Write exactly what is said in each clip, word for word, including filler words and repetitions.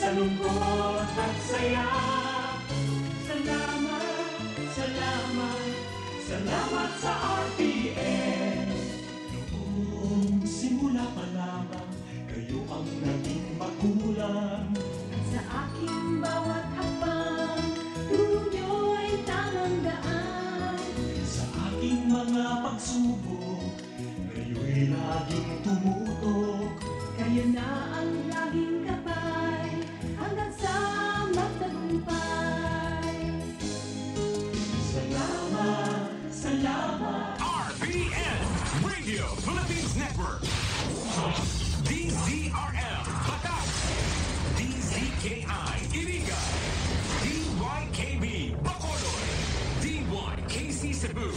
Lungkot at saya. Salamat, salamat, salamat sa R T N. Noong simula pa lamang, kayo ang naging magulang. Sa aking bawat hakbang, turo niyo'y tamang daan. Sa aking mga pagsubok, kayo'y laging tumutok. Kayo na ang laging kabay, hanggang sa magtagumpay. Salamat, salamat. R P N, Radio Philippines Network. D Z R M, Batak. D Z K I, Iriga. D Y K B, Bacolod. D Y K C Cebu.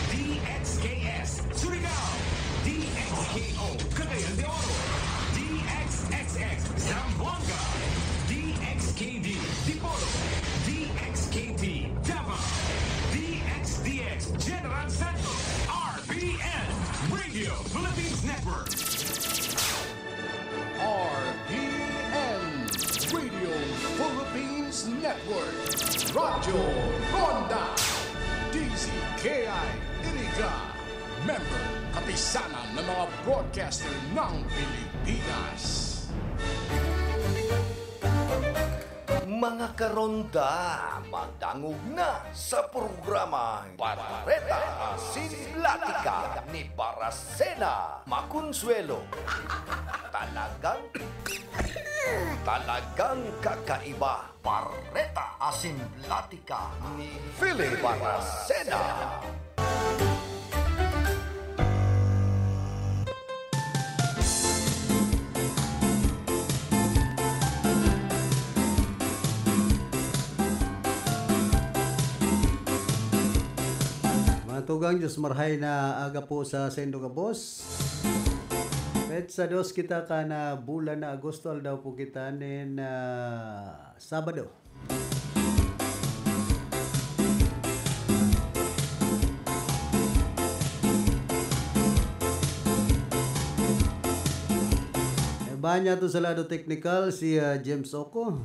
D X K S, Surigao. D X K O, Cagayan de Oro. D X X X, Zamboanga. D X K D, Dipolog. D X K T, Davao. D X D X, General Santos. R P N, Radio Philippines Network. R P N, Radio Philippines Network. Radyo Ronda. D Z K I Iriga. Member, Kapisanan ng mga Broadcaster ng Pilipinas. Mga karonda, madangog na sa programa Bareta Asin Platika ni Baracena Maconsuelo. Talagang, talagang kakaiba. Bareta Asin Platika ni Philip Baracena. Mga tugang, Diyos marhay na aga po sa saindo gabos. Petsa dos kita kan, ah, bulan na Agosto, aldaw po kita nin, ah, Sabado. Iba niya to sa lado teknikal, si, ah, James Oco.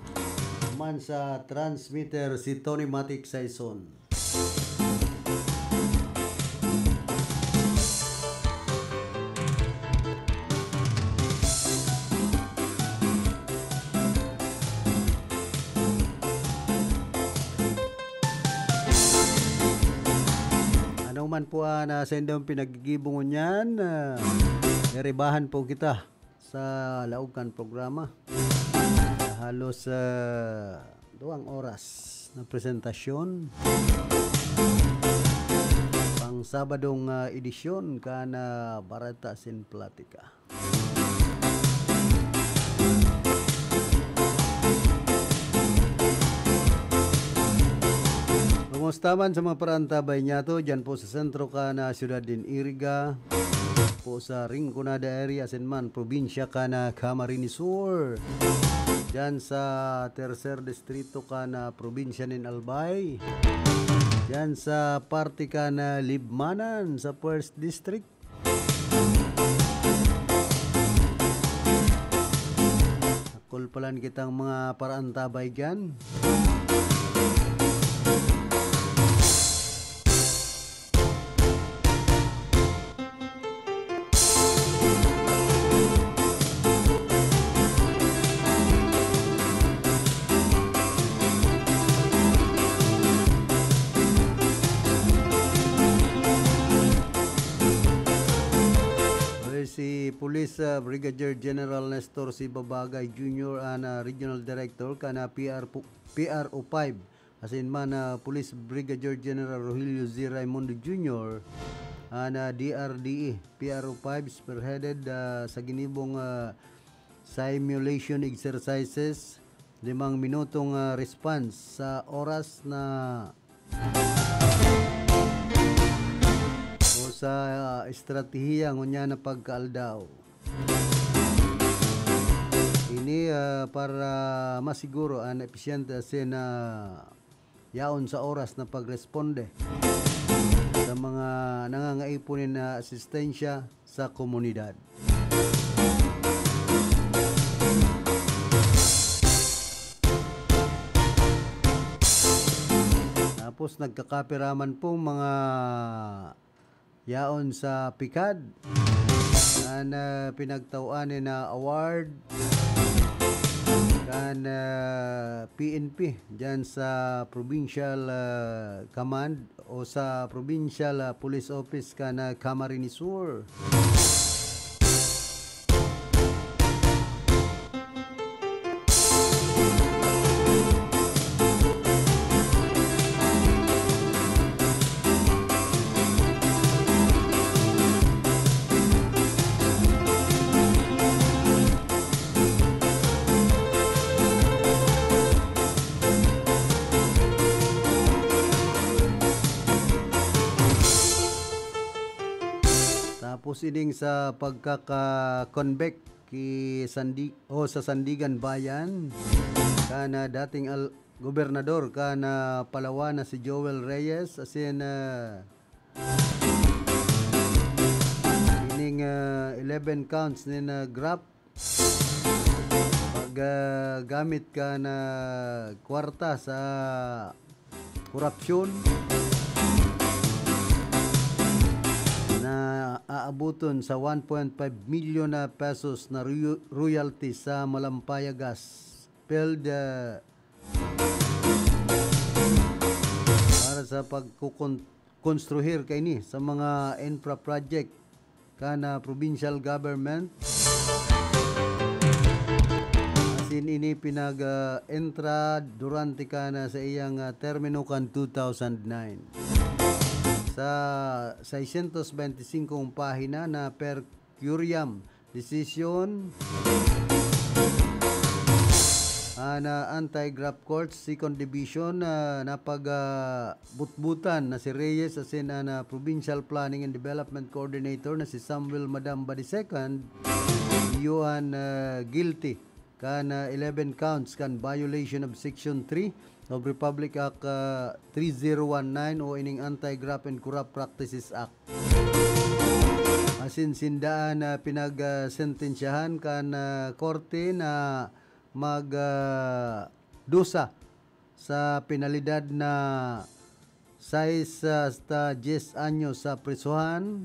Man sa transmitter, si Tony Matic Saison. Ano man po ang, ah, sa indang pinaggigibo ngunyan, ah, naribahan po kita sa laog kan programa. Halos, ah, duwang oras na presentasyon. Pang Sabadong, ah, edisyon kan, ah, Bareta Sin Platika. Kumusta man sa mga parantabay niyato, dyan po sa sentro kan, ah, siyudad nin Iriga, po sa Rinconada area, asin man, probinsya kan, ah, Camarines Sur, dyan sa tercer distrito kan, ah, probinsya nin Albay, dyan sa parte kan, ah, Libmanan, sa first district, Dakul palan kitang mga paraantabay diyan. Si Police, ah, Brigadier General Nestor C. Babagay Junior an, ah, Regional Director kan, ah, P R po, P R O five. Asin man, ah, Police Brigadier General Rogelio Z. Raimundo Junior an, ah, D R D E, P R O five, spearheaded, ah, sa ginibong, ah, simulation exercises, limang minutong, ah, response sa oras na o sa, ah, estratehiya ngunyan na pagkaaldaw. Ini, ah, para masiguro an episyente asin, ah, yaon sa oras na pagresponde sa mga nangangaipo nin, ah, asistensya sa komunidad. Tapos nagkakapiraman pong mga yaon sa pikad, an, ah, pinagtawaan ni na award kan, ah, P N P diyan sa provincial, ah, command o sa provincial, ah, police office kan, ah, Camarines Sur. Tapos ining sa pagkaka-convict ki Sandi-, o sa Sandiganbayan, kan, ah, dating al-, gobernador kan, ah, Palawan na si Joel Reyes, asin, ah, ining, ah, eleven counts nin, ah, graft, pag, ah, gamit kan, ah, kwarta sa korapsyon na aaboton sa one point five milyon na pesos na royo-, royalty sa Malampaya Gas Field, ah, para sa pagkukon-, konstruhir kaini sa mga infra project kan, ah, provincial government. Asin ini pinag, ah, entra durante kan, ah, sa iyang, ah, termino kan two thousand nine. Sa seiscientos veinticinco pahina na per curiam decision, ah, na Anti-Graft Court, Second Division, ah, napag, ah, butbutan na si Reyes asin an, ah, Provincial Planning and Development Coordinator na si Samuel Madamba the second, iyo an, ah, guilty kan, ah, eleven counts kan violation of Section three of Republic Act, ah, three zero one nine o ining Anti-Graft and Corrupt Practices Act. Asin sinda an, ah, pinagsentensyahan kan, ah, korte na mag, ah, dusa sa penalidad na sais hasta dyes anyos sa prisohan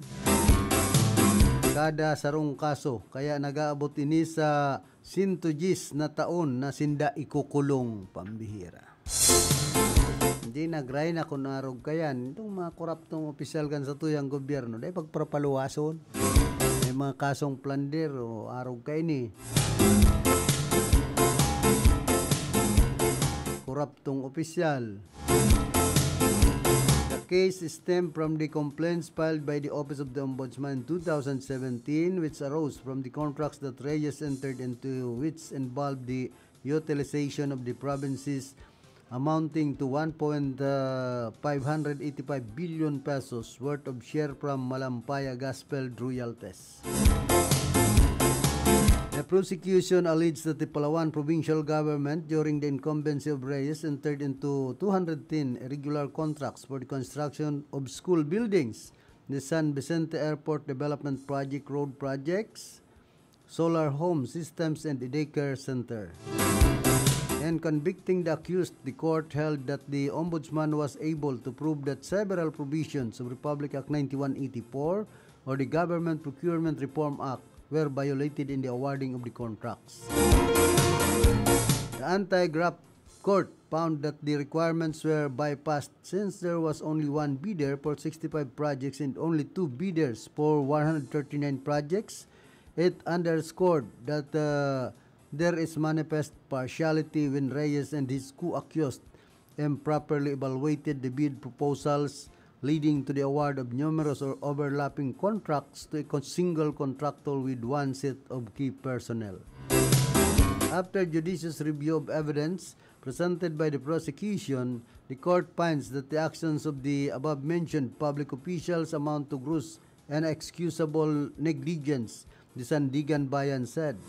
kada sarong kaso. Kaya nag-aabot ini sa sento dyes na taon na sinda ikukulong, pambihira. Hindi, nagray na kun arog kayan. Itong mga koraptong opisyal kan satuyang gobyerno, dai pagparapaluwason. May mga kasong plunder o arog kaini. Koraptong opisyal. The case stemmed from the complaints filed by the Office of the Ombudsman in two thousand seventeen, which arose from the contracts that Reyes entered into, which involved the utilization of the province's amounting to one point five hundred eighty-five billion pesos worth of share from Malampaya Gas Field royalties. The prosecution alleged that the Palawan provincial government, during the incumbency of Reyes, entered into two hundred ten irregular contracts for the construction of school buildings, the San Vicente Airport Development Project, road projects, solar home systems, and a daycare center. In convicting the accused, the court held that the ombudsman was able to prove that several provisions of Republic Act ninety-one eighty-four or the Government Procurement Reform Act were violated in the awarding of the contracts. The anti-graft court found that the requirements were bypassed since there was only one bidder for sixty-five projects and only two bidders for one hundred thirty-nine projects. It underscored that, uh, there is manifest partiality when Reyes and his co-accused improperly evaluated the bid proposals, leading to the award of numerous or overlapping contracts to a con-, single contractor with one set of key personnel. After judicious review of evidence presented by the prosecution, the court finds that the actions of the above-mentioned public officials amount to gross and excusable negligence, the Sandiganbayan said.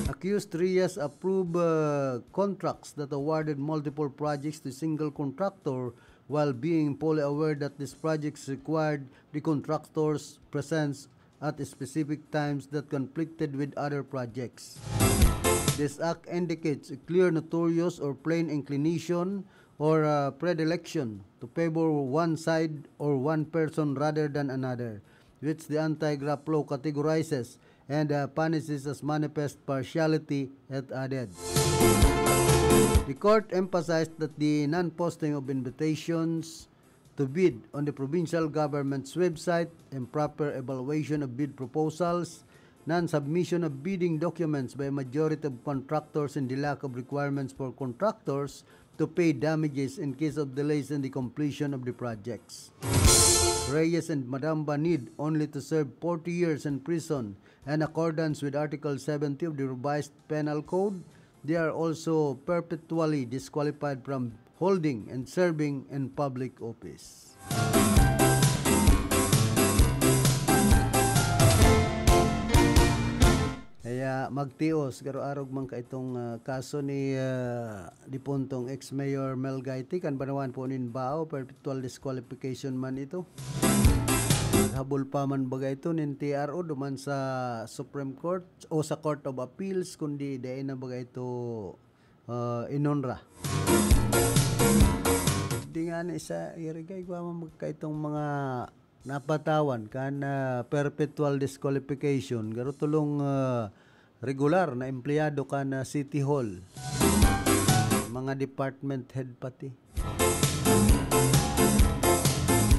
Accused Reyes approved, uh, contracts that awarded multiple projects to a single contractor, while being fully aware that these projects required the contractor's presence at specific times that conflicted with other projects. This act indicates a clear, notorious, or plain inclination or uh, predilection to favor one side or one person rather than another, which the anti-graft law categorizes and uh, punishes as manifest partiality, it added. The court emphasized that the non-posting of invitations to bid on the provincial government's website, improper evaluation of bid proposals, non-submission of bidding documents by a majority of contractors, and the lack of requirements for contractors to pay damages in case of delays in the completion of the projects. Reyes and Madamba need only to serve forty years in prison in accordance with Article seventy of the Revised Penal Code. They are also perpetually disqualified from holding and serving in public office. Kaya magtios, garo arog man ka itong ah, kaso ni ah, dipuntong ex-mayor Mel Gaiti, kan Banwaan po nin Bao, perpetual disqualification man ito. Habol pa man baga ito nin T R O duman sa Supreme Court o sa Court of Appeals, kundi dai na baga ito ah, inonra. Di nga ni sa irigay, gwa man magka itong mga napatawan kan ah, perpetual disqualification. Garo tulong ah, regular na empleyado kan ah, City Hall. Mga department head pati.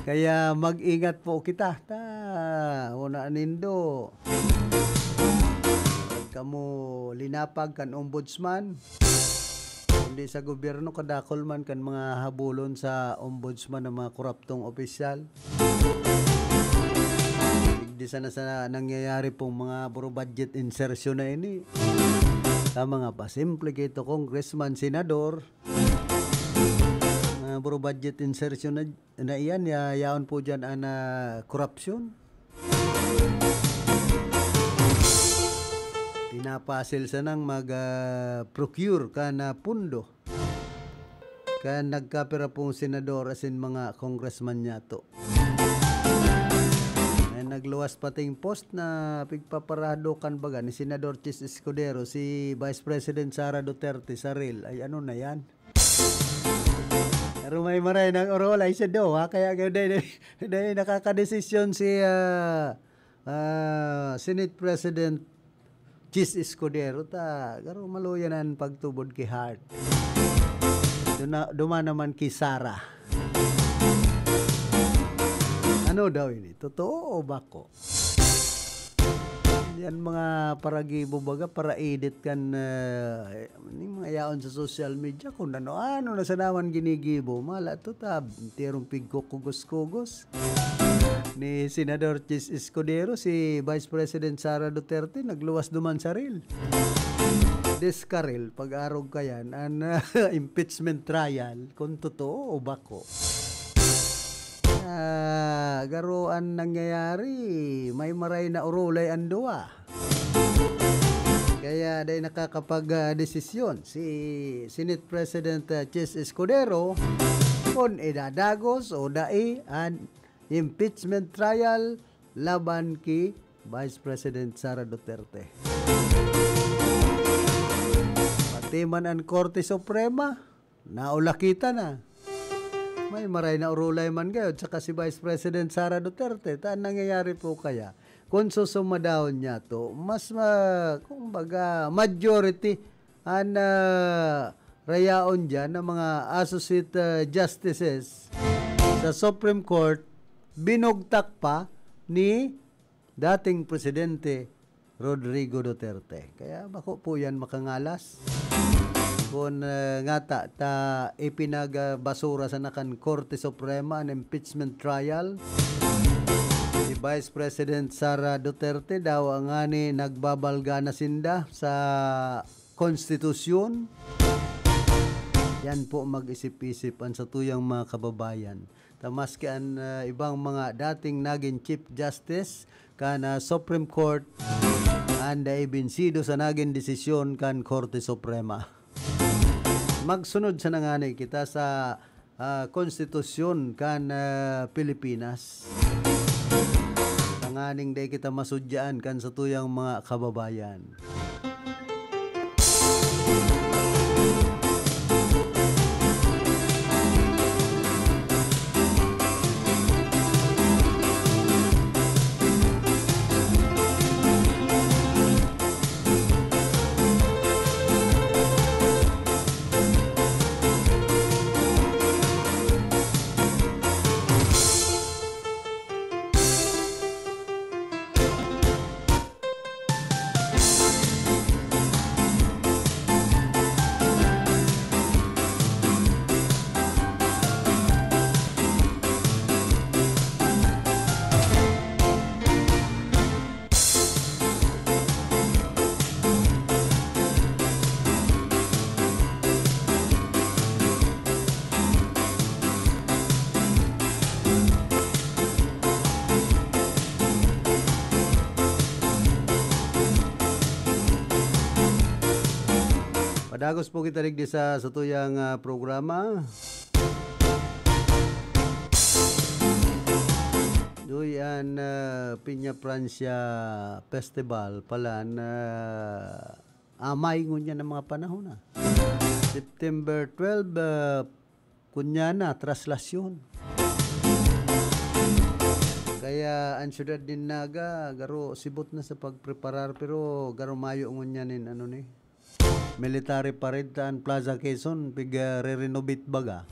Kaya mag-ingat po kita. Ta, una nindo. Kamo linapag kan ombudsman. Kundi sa gobyerno, kadakol man kan mga habulon sa ombudsman ng mga koraptong opisyal. Digdi sana sa nangyayari pong mga puro budget insertion na ini. Sa mga pasimple kito, congressman, senador, mga puro budget insertion na, na iyan, ya, yaon po dyan ang ah, korupsyon. Pinapasil sanang mag-procure ka na pundo. Kaya nagkapira pong senador asin mga congressman niya to. Ay, nagluwas pating post na pigpaparado kan baga ni Senador Chiz Escudero si Vice President Sara Duterte sa reel. Ay, ano na yan? Pero may maray ng orolay siya do, ha? Kaya dai, dai, dai nakakadesisyon si ah, ah, Senate President Chiz Escudero, ta, garo maluya na an pagtubod ki Heart. Duma, duma naman ki Sara. Ano daw ini? Totoo o bako? Yan mga paragibo baga, para-edit kan ah, ning mga yaon sa social media, kung ano-ano na sa naman ginigibo. Mala to ta, tirong pigkukugos-kugos. Ni Senador Chiz Escudero, si Vice President Sara Duterte nagluwas duman sa reel. Deskaril, pag-arog kayan, an ah, impeachment trial, kung totoo o bako. Ah, garo an nangyayari, may maray na orolay an duwa. Kaya dai nakakapag-desisyon si Senate President ah, Chiz Escudero kung idadagos o dai an impeachment trial laban ki Vice President Sara Duterte. Pati man an Korte Suprema, naulakitan na. May maray na orolay man gayod, saka si Vice President Sara Duterte. Ta, nangyayari po kaya, kung susumadahon niya to, mas, ma, kumbaga, majority an ah, rayaon dyan ng mga associate ah, justices sa Supreme Court, binugtak pa ni dating Presidente Rodrigo Duterte. Kaya bako po yan makangalas. Kung ah, ngata ta ipinagbasura sana kan Korte Suprema an impeachment trial, si Vice President Sara Duterte daw ngani nagbabalga na sinda sa konstitusyon. Yan po, mag-isip-isip an satuyang mga kababayan. Ta maski an ah, ibang mga dating nagin Chief Justice kan ah, Supreme Court, an dai binsido sa nagin desisyon kan Korte Suprema. Magsunod sana ngani kita sa ah, konstitusyon kan ah, Pilipinas. Tanganing dai kita masudyaan kan satuyang mga kababayan. Dagos po kita digdi sa satuyang, ah, programa. Duy an, ah, Peña Francia Festival pala na amay ngunyan ang mga panahon, ah. September twelve, ah, kunya na, traslasyon. Kaya ang siyudad nin Naga, garo sibot na sa pagpreparar, pero garo mayo ngunyan nin ano ni, military parade ta an Plaza Quezon, pig, ah, re-renovate baga.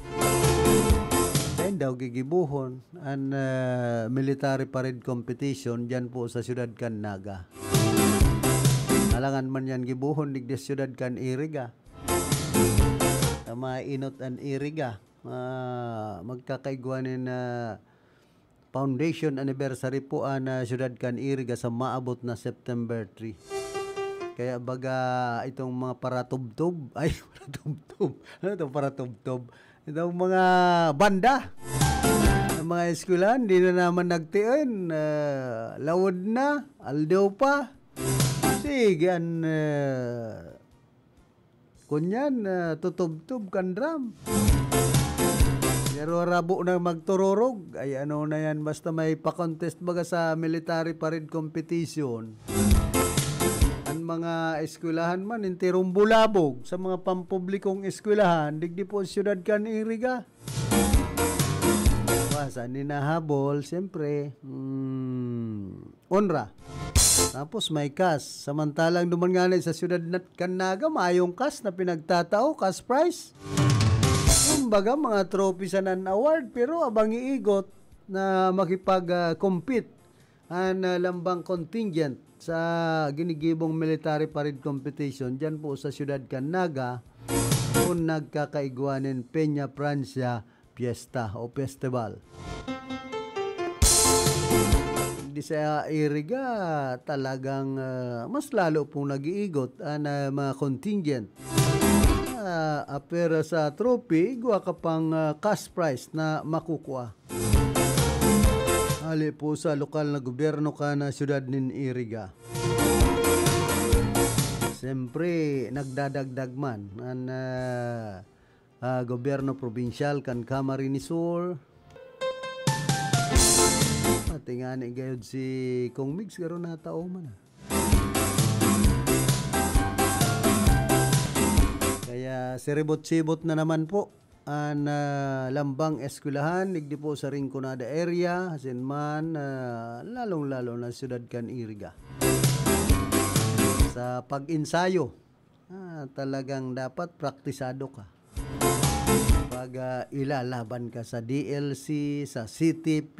Dahil daw gigibuhon an, ah, military parade competition dyan po sa siyudad kan Naga. Alangan man yan gibuhon digdi sa siyudad kan Iriga. Sa mga inot an Iriga, ah, magkakaigwa nin, ah, foundation anniversary po an, ah, siyudad kan Iriga sa maabot na September three. Kaya baga itong mga paratubtob, ay, paratubtob. Ano itong paratubtob? Itong mga banda. Ang mga eskwelahan, di na naman nagtion. Ah, lawod na, aldaw pa. Sige, an, ah, kunyan, ah, tutubtob kan drum. Pero rabo na magtururog. Ay, ano na yan, basta may pa-contest baga sa military parade competition. Ang mga eskwelahan man, enterong bulabog sa mga pampublikong eskwelahan, digdi po sa siyudad kan Iriga. Wa, saan ni nahabol? Siyempre, hmm, onra. Tapos may cash. Samantalang duman nga na sa siyudad na, kan Naga, mayong cash na pinagtatao, cash prize. Kumbaga, mga trophy sa non-award, pero abang iigot na makipag, ah, compete an, ah, lambang contingent sa ginigibong military parade competition dyan po sa siyudad kan Naga, kung nagkakaigwa nin Peña Francia Fiesta o Festival. Di sa Iriga, talagang, ah, mas lalo pong nag-iigot an, ah, mga contingent. Ah, apwera sa trophy, igwa ka pang, ah, cash prize na makukua. Hali po sa lokal na gobyerno kan siyudad nin Iriga. Siyempre, nagdadagdag man an, ah, ah, gobyerno probinsyal kan Camarines Sur. Pati nga ni gayod si Kong Migs, garo natao man, ah. Kaya siribot-sibot na naman po an, ah, lambang eskwelahan, digdi po sa Rinconada area, asin man, ah, lalong-lalo na siyudad kan Iriga. Sa pag-ensayo, ah, talagang dapat praktisado ka. Pag, ah, ilalaban ka sa D L C, sa C T P,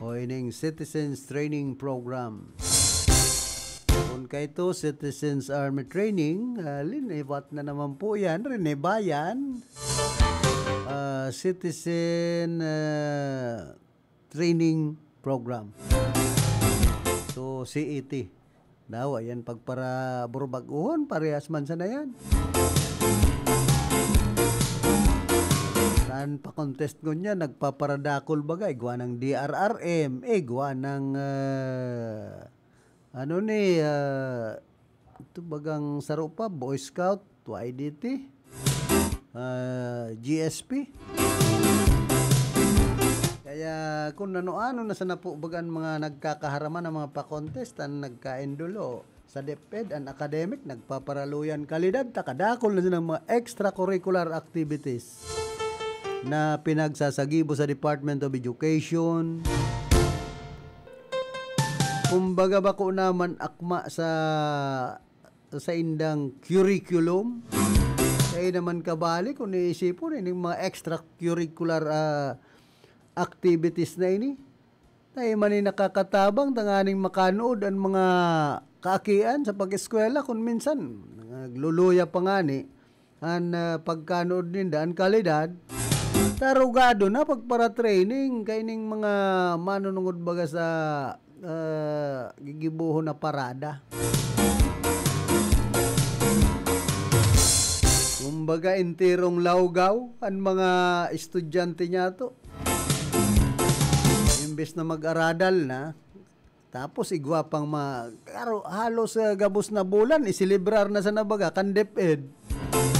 o ining Citizens Training Program. Kun kaito, Citizens Army Training, ah, linipat na naman po yan, rinibayan. Ah, Citizen, ah, Training Program. So, C E T. Dawa yan pagparaburubag-ohon, parehas man sana yan. Saan pa contest ngunyan, nagpaparadakol baga, igwa ng D R R M, igwa ng, ah, ano ni, ah, ito bagang saro pa, Boy Scout, Y D T, ah, G S P. Kaya kung ano-ano na sana po baga an mga nagkakaharaman, ang mga pa-contest, ang nagkaindulo sa DepEd, an academic, nagpaparaluyan kalidad, ta kadakol na silang mga extracurricular activities na pinagsasagibo sa Department of Education. Kumbaga, bako naman akma sa, sa indang curriculum. Kaya naman kabali kung iisipon, ining mga extracurricular, ah, activities na ini. Tayo man ay nakakatabang tanganing makanood ang mga kaakian sa pag-eskwela kun minsan nagluluya pa ngani an, ah, pagkanood ninda, an kalidad. Tarugado na pagpara-training kaining mga manunungod baga sa, ah, gigibohon na parada. Kumbaga, enterong lawgaw an mga estudyante niyato. Imbes na mag-aradal na, Tapos igwa pang ma-, karo-, halos, ah, gabos na bulan, iselebrar na sana baga kan DepEd.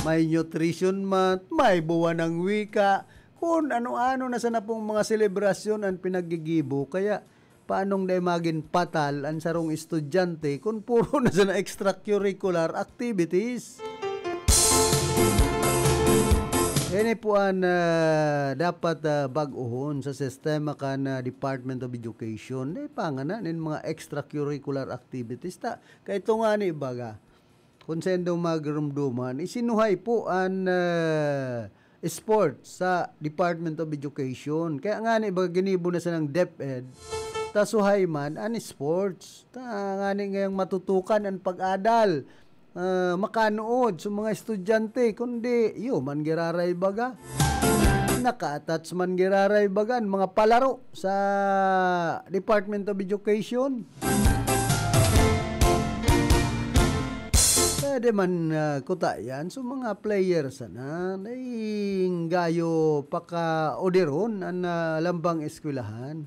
May Nutrition Month, may Buwan ng Wika, kun ano-ano na sana pong mga selebrasyon an pinaggigibo. Kaya, paanong dai magin patal an sarong estudyante kun puro na sana extracurricular activities? Ini po an, ah, dapat, ah, bag-ohon sa sistema kan, ah, Department of Education. Dai pa ngana nin mga extracurricular activities ta. Kay ito ngani baga, kun saindo magirumdoman, isinuhay po an, ah, sport sa Department of Education. Kaya ngani baga ginibo na sanang DepEd, ta suhay man an sports. Ta ngani ngayang matutukan an pag-adal, ah, makanood sa mga estudyante, kundi iyo man giraray baga. Naka-attach man giraray baga an mga palaro sa Department of Education. Pwede man, ah, kuta yan. So, mga player sana, dai gayo pakaoderon an, ah, lambang eskwelahan.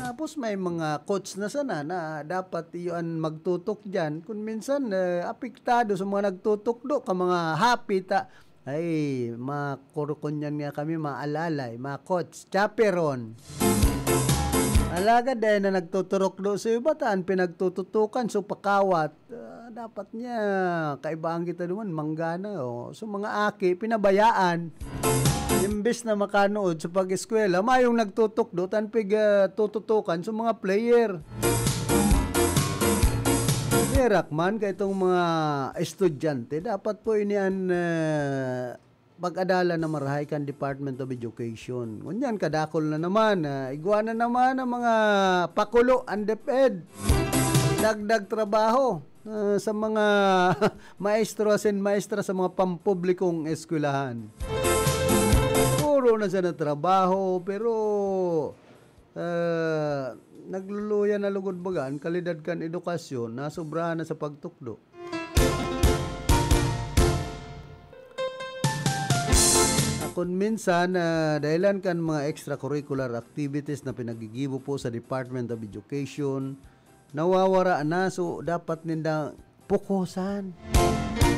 Tapos may mga coach na sana na dapat iyo an magtutok diyan. Kun minsan, eh, apektado sa mga nagtutukdo ka mga hapit, ah, ay, makurukunyan nga kami, maalalay, mga coach, chaperon. Alagad dai na nagtuturok do sa iba, ta an pinagtututukan, so pakawat. Ah, dapat niya, kaibahan kita duman, manggana, oh. So, mga aki, pinabayaan. Imbes na makanood sa pag-eskwela, mayong nagtutukdo, ta an pig, ah, tututukan sa mga player. Herak man, kay itong mga estudyante, dapat po ini an, ah, pag-adalan na marahay kan Department of Education. Ngunyan, kadakul na naman, ah, igwa na naman ang mga pakulo, an DepEd. Dagdag trabaho, ah, sa mga maestro asin maestra sa mga pampublikong eskwelahan. Puro na sana trabaho, pero, ah, nagluluya na lugod baga an kalidad kan edukasyon, nasobrahan na sa pagtukdo. Kun minsan, ah, dahilan kan mga extracurricular activities na pinagigibo po sa Department of Education, nawawara na, so dapat ninda pukusan.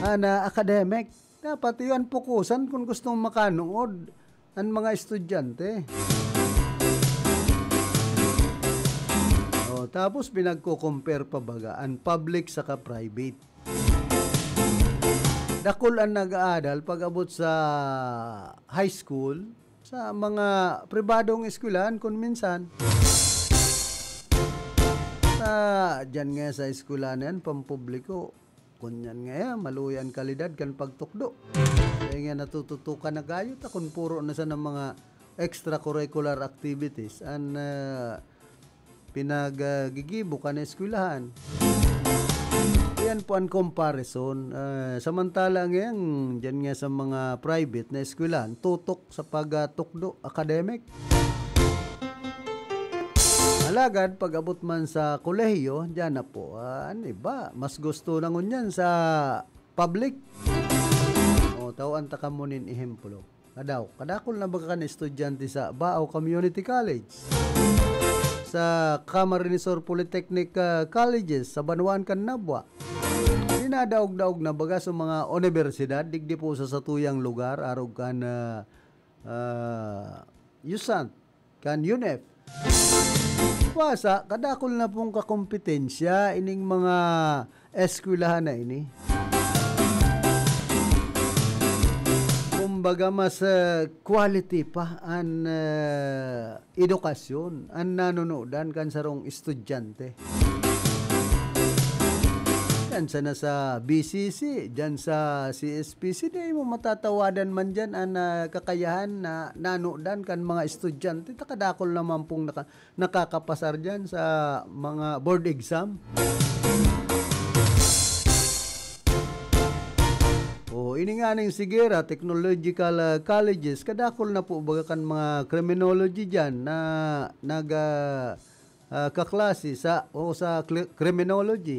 Ana, academic, dapat iyan pukusan kun gustong makanood an mga estudyante. Oh, tapos pinagko-compare pa baga an public saka private. Dakul an nag-aadal pag-abot sa high school, sa mga pribadong eskwelahan kun minsan. Sa, diyan nga sa eskwelahan na yan, pampubliko, kunyan nga yan, maluya an kalidad kan pagtukdo. Kaya nga natututukan na gayo ta kun puro na sana mga extracurricular activities an, ah, pinaggigibo kan eskwelahan. Yan po an comparison. Ah, samantala ngayon, diyan nga sa mga private na eskwelahan, tutok sa pagtukdo, academic. Alagad, pag-abot man sa kolehiyo, diyan na po, ah, an iba, mas gusto na ngunyan sa public. O, tawan ta kamo nin ehemplo. Kadaw, kadakul na baga kan estudyante sa Baao Community College, sa Camarines Sur Polytechnic, ah, Colleges, sa banwaan kan Nabua. Dinadaog-daog na baga sa mga unibersidad, digdi po sa satuyang lugar, arog kan, ah, ah, USANT, kan UNEF. Pasa, kadakul na pong kakompetensya ining mga eskwelahan na ini. Kumbaga, mas, eh, quality pa an, eh, edukasyon, an nanunudan kan sarong estudyante. Yan sana sa B C C, dyan sa C S P C, di mo matatawadan man dyan an, ah, kakayahan na nanudan kan mga estudyante. Takadakol naman pong naka-, nakakapasar dyan sa mga board exam. O, ini nga ning Sigera Technological, ah, Colleges, kadakol na po baga kan mga criminology dyan na nag, ah, ah, kaklase sa, o sa cli-, criminology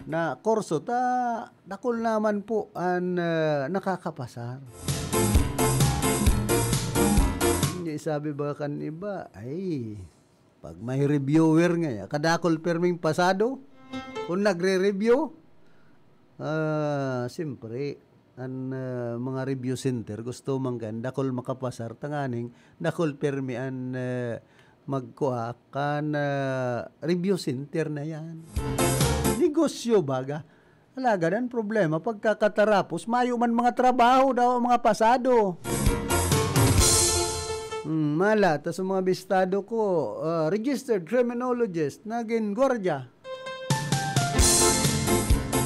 na kurso, ta dakol naman po an, ah, nakakapasar. Sabi ba kan iba, ay, pag may reviewer nga, kadakol perming pasado, kung nagre-review, ah, siyempre, an, ah, mga review center, gusto man kan dakol makapasar, tanganing dakol permi an, ah, magkua kan, ah, review center na yan. Negosyo, baga. Alagad an problema, pagkakatarapos, mayo man mga trabaho daw ang mga pasado. Hmm, mala, ta sa mga bistado ko, ah, registered criminologist, nagin gwardiya.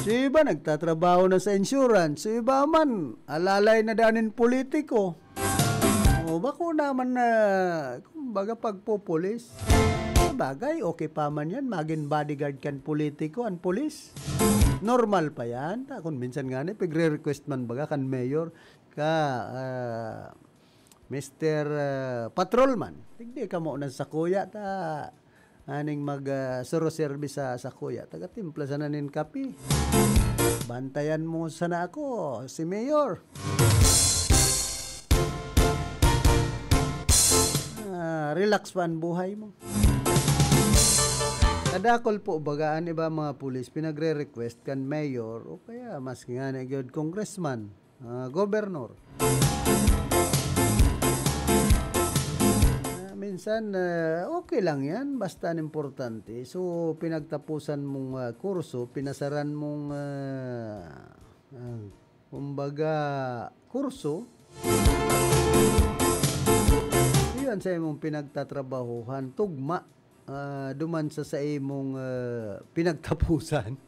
Si iba nagtatrabaho na sa insurance, si iba man, alalay na danin politiko. O, bako naman na, kumbaga, pagpupulis. Bagay, okay pa man yan, magin bodyguard kan politiko, an pulis. Normal pa yan. Ta, kung minsan nga ni, pigre-request man baga kan mayor, ka, ah, Mister, ah, Patrolman, digdi ka mo na sa kuya, ta, aning mag, ah, suro-serbi sa, sa kuya. Taga-timpla sana nin kape. Bantayan mo sana ako, si Mayor. Ah, relax pa ang buhay mo. Kadakol po, baga, an iba mga pulis, pinagre-request kan mayor o kaya mas nga na gyud congressman, ah, gobernador. Ah, minsan, ah, okay lang yan, basta an importante. So, pinagtapusan mong, ah, kurso, pinasaran mong, ah, ah, kumbaga, kurso, iyan sa imong pinagtatrabahuhan, tugma, ah, duman sa, sa imong, ah, pinagtapusan.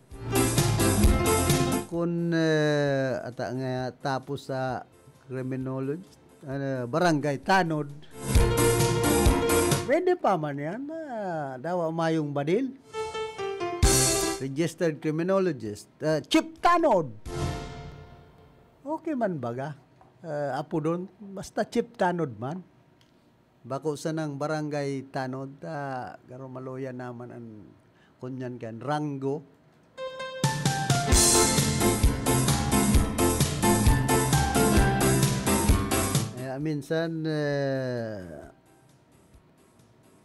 Kun, ah, ata nga tapos sa criminology, ano, barangay tanod. Pwede pa man yan, ah, dawa mayong badil. Registered criminologist, ah, chief tanod. Okay man baga, ah, apodon, basta chief tanod man. Bako sanang barangay tanod, ah, garo maluya naman an kunyan kan ranggo. Kaya minsan, eh,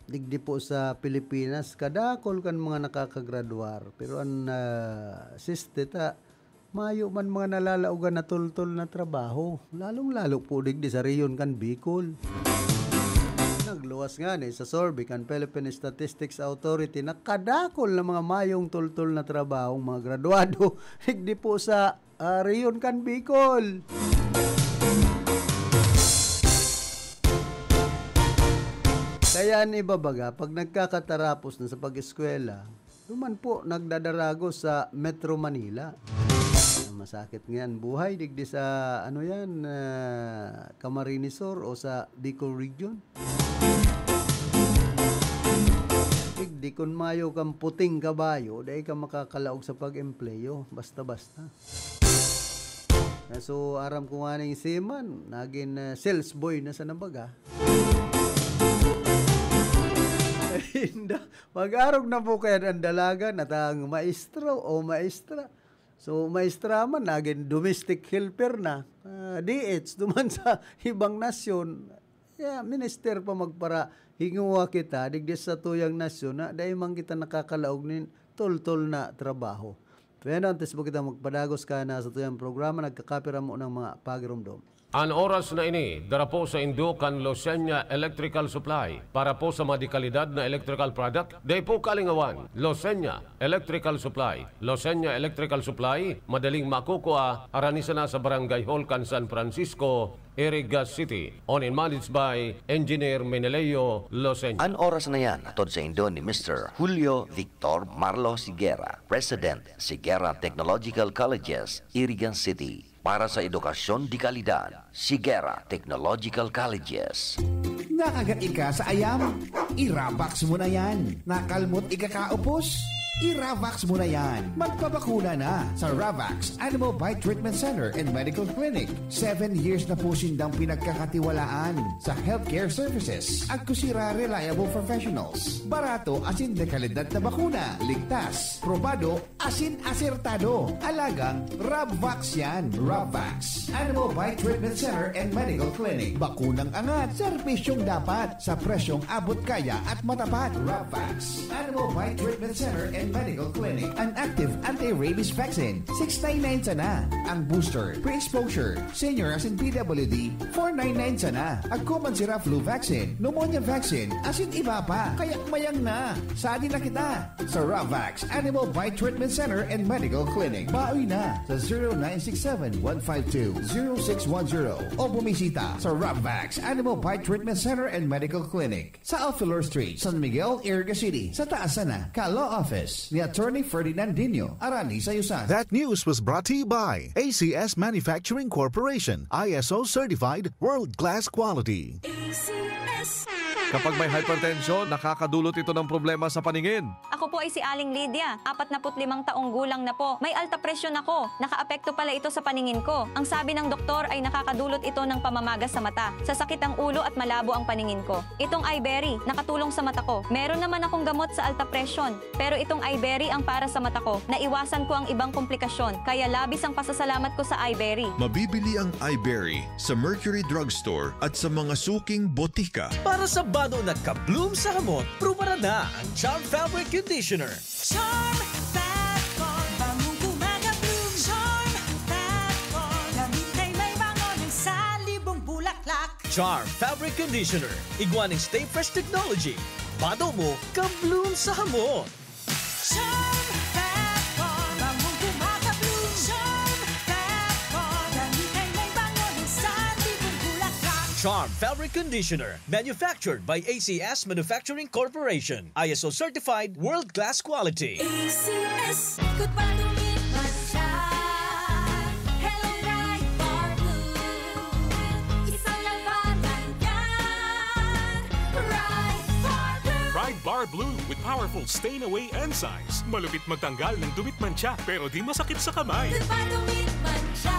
digdi po sa Pilipinas, kadakol kan mga nakakagradwar. Pero an, ah, siste ta, mayo man mga nalalaogan na tultol na trabaho, lalong-lalo po digdi sa rehiyon kan Bicol. Nagluwas ngani sa survey kan Philippine Statistics Authority na kadakol na mga mayong tultol na trabaho ang mga graduado digdi po sa, ah, rehiyon kan Bicol. Kaya an iba baga, pag nagkakatarapos na sa pag-eskwela, duman po nagdadarago sa Metro Manila. Masakit nga yan, buhay digdi sa, ano yan, ah, Camarines Sur o sa Bicol Region. Digdi kun mayo kang puting kabayo, dai ka makakalaog sa pag-empleyo, basta-basta. Ah, so, aram ko nga ning seaman, nagin, ah, sales boy na sa nabaga. Inda, mag-arog na po kaya ang dalaga na tang maestro o maestra. So, maestra man, nagin domestic helper na. Ah, D H, duman sa ibang nasyon, kaya minister pa magpara, hinguwa kita, digdi sa tuyang nasyon, na dai man kita nakakalaog nin toltol na trabaho. Pero antes po kita magpadagos ka na sa tuyang programa, nagkakapira mo ng mga pagirumdom. An oras na ini, dara po sa indo kan Losenya Electrical Supply. Para po sa madikalidad na electrical product, dai po kalingawan. Losenya Electrical Supply. Losenya Electrical Supply, madaling makukua, arani sana sa Barangay Hall kan San Francisco, Iriga City. Owned and managed by Engineer Meneleo Losenya. An oras na yan, hatod sa indo ni Mister Julio Victor Marlo Sigera, President, Sigera Technological Colleges, Iriga City. Para sa edukasyon de kalidad, Sigera Technological Colleges. Nakagat ika sa ayam? Irabox mo na yan. Nakalmot ika kaupos? I-Ravax mo na yan. Magpabakuna na sa Ravax Animal Bite Treatment Center and Medical Clinic. Seven years na po sindang pinagkakatiwalaan sa healthcare services. Agkusira reliable professionals. Barato asin dekalidad na bakuna. Ligtas, probado, asin asertado. Alagang Ravax yan. Ravax Animal Bite Treatment Center and Medical Clinic. Bakunang angat, serbisyong dapat, sa presyong abot kaya at matapat. Ravax Animal Bite Treatment Center and Medical Clinic. An active anti-rabies vaccine, six nine nine sana. Ang booster, pre-exposure, senior asin P W D, four nine nine sana. Agko man sira flu vaccine, pneumonia vaccine, asin iba pa. Kaya mayang na. Sadi na kita sa Ravax Animal Bite Treatment Center and Medical Clinic. Baoy na sa zero nine six seven one five two zero six one zero o bumisita sa Ravax Animal Bite Treatment Center and Medical Clinic sa Alfilor Street, San Miguel, Iriga City, sa taas sana ka law office ni Attorney Ferdinandinho Arani Sayusan. That news was brought to you by A C S Manufacturing Corporation, I S O certified, world-class quality. A C S. Kapag may hypertension, nakakadulot ito ng problema sa paningin. Ako po ay si Aling Lydia, apat na put limang taong gulang na po. May alta presyon ako. Nakaapekto pala ito sa paningin ko. Ang sabi ng doktor ay nakakadulot ito ng pamamaga sa mata, sasakit ang ulo at malabo ang paningin ko. Itong Iberry, nakatulong sa mata ko. Meron naman akong gamot sa alta presyon, pero itong Iberry ang para sa mata ko. Naiwasan ko ang ibang komplikasyon, kaya labis ang pasasalamat ko sa Iberry. Mabibili ang Iberry sa Mercury Drugstore at sa mga suking botika. Para sa bado na ka-bloom sa hamot, prubaran na ang Charm Fabric Conditioner. Charm Fat Ball, bangong gumagabloom. Charm Fat Ball, damit ay may bango ng salibong bulaklak. Charm Fabric Conditioner, igwa ning Stay Fresh Technology. Bado mo, ka-bloom sa hamot. Charm Fat Ball, bangong gumagabloom. Charm Fat Ball, damit ay may bango ng salibong bulaklak. Charm Fabric Conditioner, manufactured by A C S Manufacturing Corporation. I S O certified, world-class quality. A C S, ikot pa, dumit man siya. Hello, Pride Bar Blue. Isang labanan yan. Pride Bar Blue. Pride Bar Blue with powerful stain away enzymes. Malupit magtanggal ng dumit mantsa, pero di masakit sa kamay. Ikot pa, dumit man siya.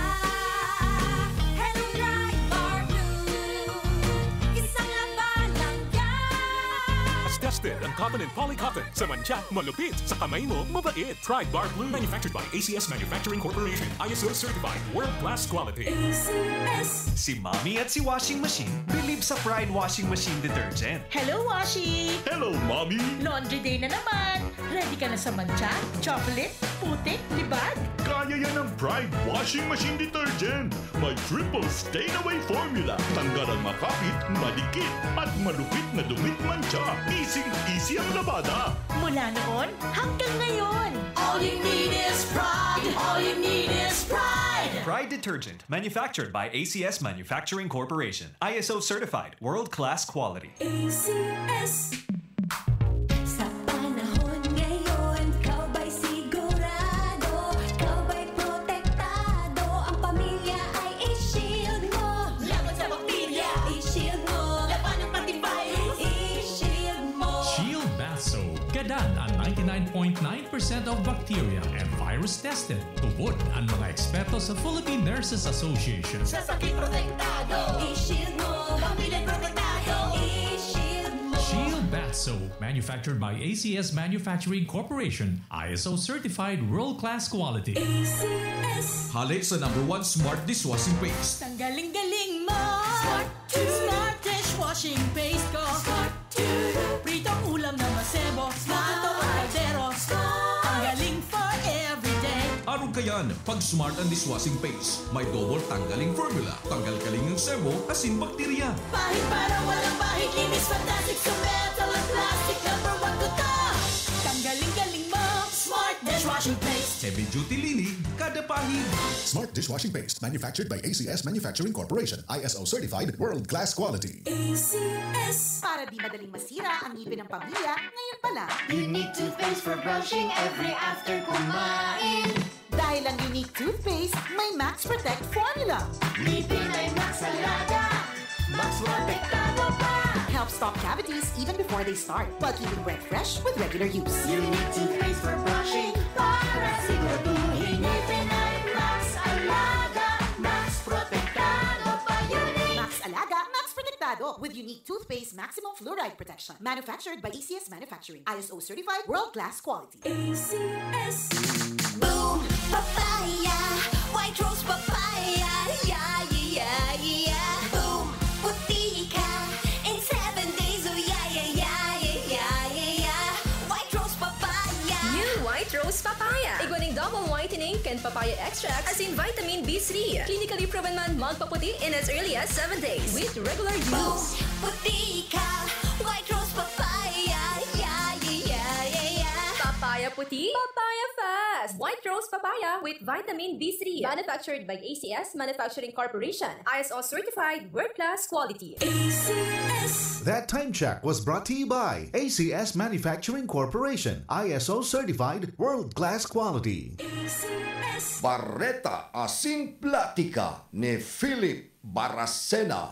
Hello, Pride Bar Blue. Isang labanan yan. Tested ang cotton and polycotton. Sa mantsa, malupit. Sa kamay mo, mabait. Pride Bar Blue. Manufactured by A C S Manufacturing Corporation. I S O certified. World-class quality. A C S. Si Mommy at si Washing Machine bilib sa Pride Washing Machine Detergent. Hello, Washi! Hello, Mommy! Laundry day na naman! Ready ka na sa mantsa, chocolate, putik, libag? Kaya yan ng Pride Washing Machine Detergent. May triple stain away formula. Tanggal ang makapit, madikit, at malupit na dumit mantsa. Easy-easy ang labada. Mula noon hanggang ngayon. All you need is Pride. All you need is Pride. Pride Detergent, manufactured by A C S Manufacturing Corporation. I S O certified, world-class quality. A C S. Sa panahon ngayon, ikaw ba'y sigurado? Ikaw ba'y protektado? Ang pamilya ay i-shield mo. Laban sa bakterya, i-shield mo. Laban ng antivirus, i-shield mo. Shield Bath Soap. Gadan ang ninety-nine point nine percent of bacteria and virus tested. Tubod ang mga eksperto sa Philippine Nurses Association. Sa sakit protektado, i-shield mo. Pamilya protektado, i-shield mo. Shield Bath Soap, manufactured by A C S Manufacturing Corporation, I S O certified, world-class quality. A C S. Hale sa number one smart dishwashing paste. Ang galing-galing mo! Smart Smart dishwashing paste ko. Smart. Pritong ulam na masebo. Smart. Ito ang kaldero. Smart. Ang galing for everyday. Arog kayan, pag Smart ang dishwashing paste, may double tanggaling formula. Tanggal kaling ang sebo, asin bakterya. Pahid para walang bahid. Linis fantastic sa metal at plastic. Number one ko to. Tanggaling galing mo. Smart dishwashing paste. Heavy duty linig, kada pahid. Smart dishwashing paste, manufactured by A C S Manufacturing Corporation. I S O certified, world-class quality. A C S. Para di madaling masira ang ngipin ng pamilya, ngayon pa lang. Unique toothpaste for brushing every after kumain. Dahil ang Unique Toothpaste may Max Protect Formula. Ngipin ay Max Alaga, Max Protektado pa. Stop cavities even before they start, while keeping breath fresh with regular use. Unique toothpaste for brushing para siguraduhin ngipin ay Max Alaga, Max Protektado pa. Unique Max Alaga, Max Protektado, with Unique Toothpaste Maximum Fluoride Protection. Manufactured by A C S Manufacturing. I S O certified, world-class quality. A C S. Boom Papaya, White Rose Papaya, yeah, yeah, yeah, yeah. Boom, puti ka in seven days, oh yeah, yeah, yeah, yeah, yeah, yeah, yeah. White Rose Papaya. New White Rose Papaya. Igwa nin double whitening kan papaya extract, asin vitamin B three. Clinically proven man magpaputi in as early as seven days with regular use. Boom, puti ka, White Rose Papaya, yeah, yeah, yeah, yeah, yeah. Papaya puti, papaya fast. White Rose Papaya with vitamin B three. Manufactured by A C S Manufacturing Corporation. I S O certified, world-class quality. A C S. That time check was brought to you by A C S Manufacturing Corporation, I S O certified, world-class quality. A C S. Bareta asin Platika ni Philip Baracena.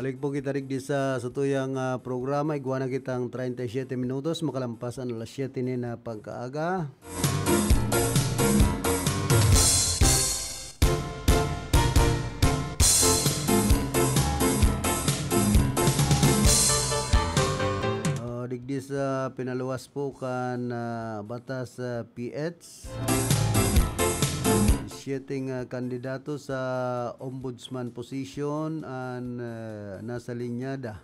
Balik po kita digdi sa satuyang, ah, programa. Igwa na kitang treinta y siete minutos, makalampas an alas siyete nin, ah, pagkaaga. Oh, digdi sa pinaluwas po kan, ah, batas, ah, P H, siyete nga kandidato sa ombudsman position an, ah, nasa linyada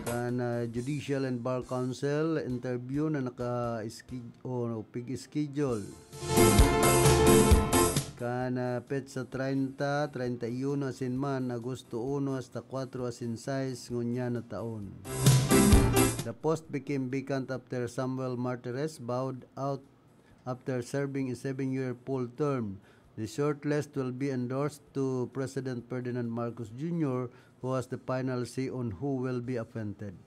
kan, ah, Judicial and Bar Council interview na naka-ski-, o pig-schedule kan, ah, petsa treinta, treinta y uno asin man Agosto uno hasta kuwatro asin sais ngunyan na taon. The post became vacant after Samuel Martires bowed out after serving a seven-year full term. The shortlist will be endorsed to President Ferdinand Marcos Junior, who has the final say on who will be appointed.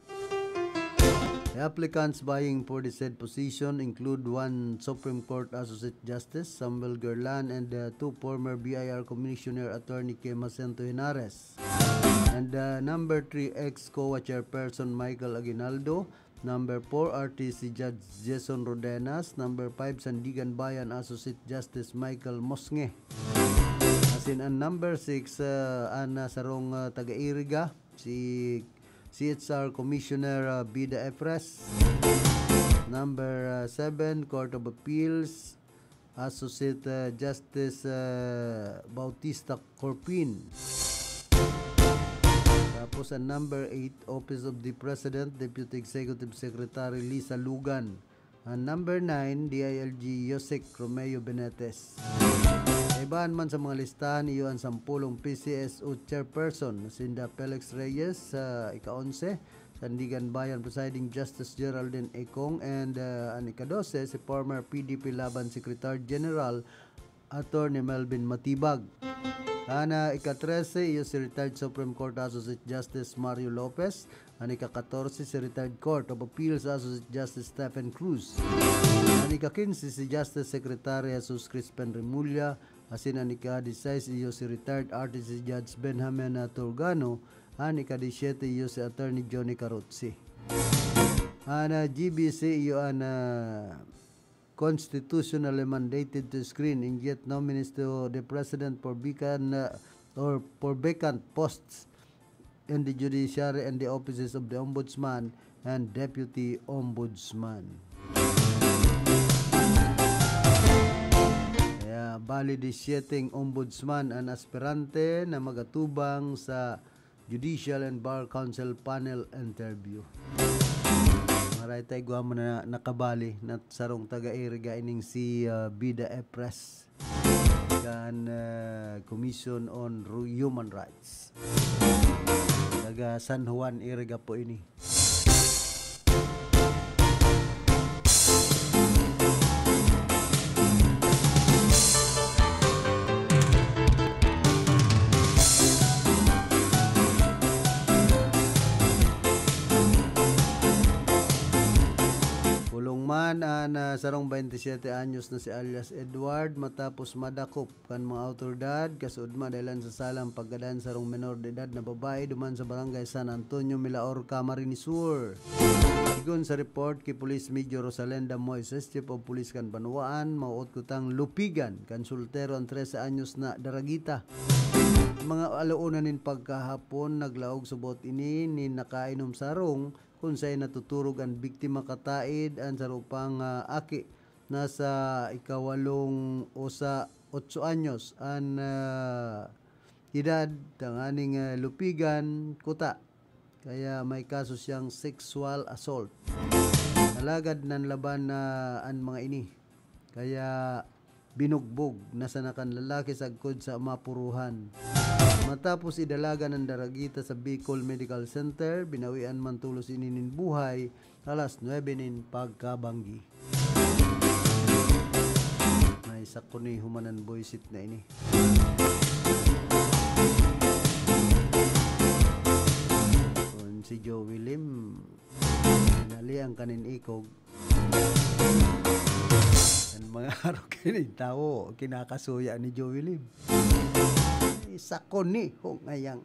The applicants vying for the said position include one Supreme Court Associate Justice, Samuel Guerlan, and, uh, two former B I R Commissioner Attorney Kim Jacinto Henares, and, uh, number three ex-COA Chairperson Michael Aguinaldo, number four artist si Judge Jason Rodenas, number five Sandiganbayan Associate Justice Michael Mosnge. Asin an number six, uh, an, uh, sarong, uh, taga-Iriga, si C H R Commissioner, uh, Bida Efres. Number, uh, seven, Court of Appeals, Associate, uh, Justice, uh, Bautista Corpin. Tapos ang number eight, Office of the President, Deputy Executive Secretary Lisa Lugan. Ang number nine, D I L G Yosek Romeo Benetes. Kaibahan man sa mga listahan, iyo ang sampulong P C S O chairperson, sinda Felix Reyes sa ika-onse, Sandiganbayan Presiding Justice Geraldine Econg, and, uh, an ika-dose, si former P D P Laban Secretary General Attorney Melvin Matibag. An ika-trese, iyo si retired Supreme Court Associate Justice Mario Lopez. An ika-katorse, si retired Court of Appeals Associate Justice Stephen Cruz. An ika-kinse, si Justice Secretary Jesus Crispin Remulla. Asin an ika-disais, iyo si retired R T C Judge Benjamin, ah, Turgano. An ika-disyete, iyo si Attorney Johnny Carozzi. An, ah, G B C, iyo an, ah, constitutionally mandated to screen and get nominees to the president for vacant, uh, or for vacant posts in the judiciary and the offices of the ombudsman and deputy ombudsman. Kaya bali, disyete ombudsman an aspirante na mag-atubang sa Judicial and Bar Council panel interview. Maray ta igwa man na nakabali na sarong taga-Iriga ining si, ah, Bida Efres kan, ah, Commission on Ru-, Human Rights. Sa Taga San Juan, Iriga po ini. Kulong man an, ah, sarong twenty-seven anyos na si alias Edward matapos madakop kan mga awtoridad, kasuodma dahelan sa salang paggadan sarong menor de edad na babae duman sa Barangay San Antonio, Milaor, Camarines Sur. Sigon sa report ki Police Major Rosalenda Moises, Chief of Police kan banwaan, mawot kutang lupigan kan soltero an trese anyos na daragita. Mga alauna nin pagkahapon, naglaog subot ini nin nakainom sarong kun saen natuturog an biktima kataid an saro pang, ah, aki. Nasa ikawalong o sa otso anyos an, ah, edad, tanganing, ah, lupigan, kuta. Kaya may kaso siyang sexual assault. Alagad nanlaban na an mga ini. Kaya binugbog na sana kan lalaki sagkod sa mapuruhan. Matapos idalagan an daragita sa Bicol Medical Center, binawian man tolos ini nin buhay alas nuebe nin pagkabanggi. May sakuniho man an buwisit na ini. Kun si Joey Lim, hinalian ka nin ikog. An mga arog nin tawo, kinakasuya ni Joey Lim. Ay, sakuniho ngayang.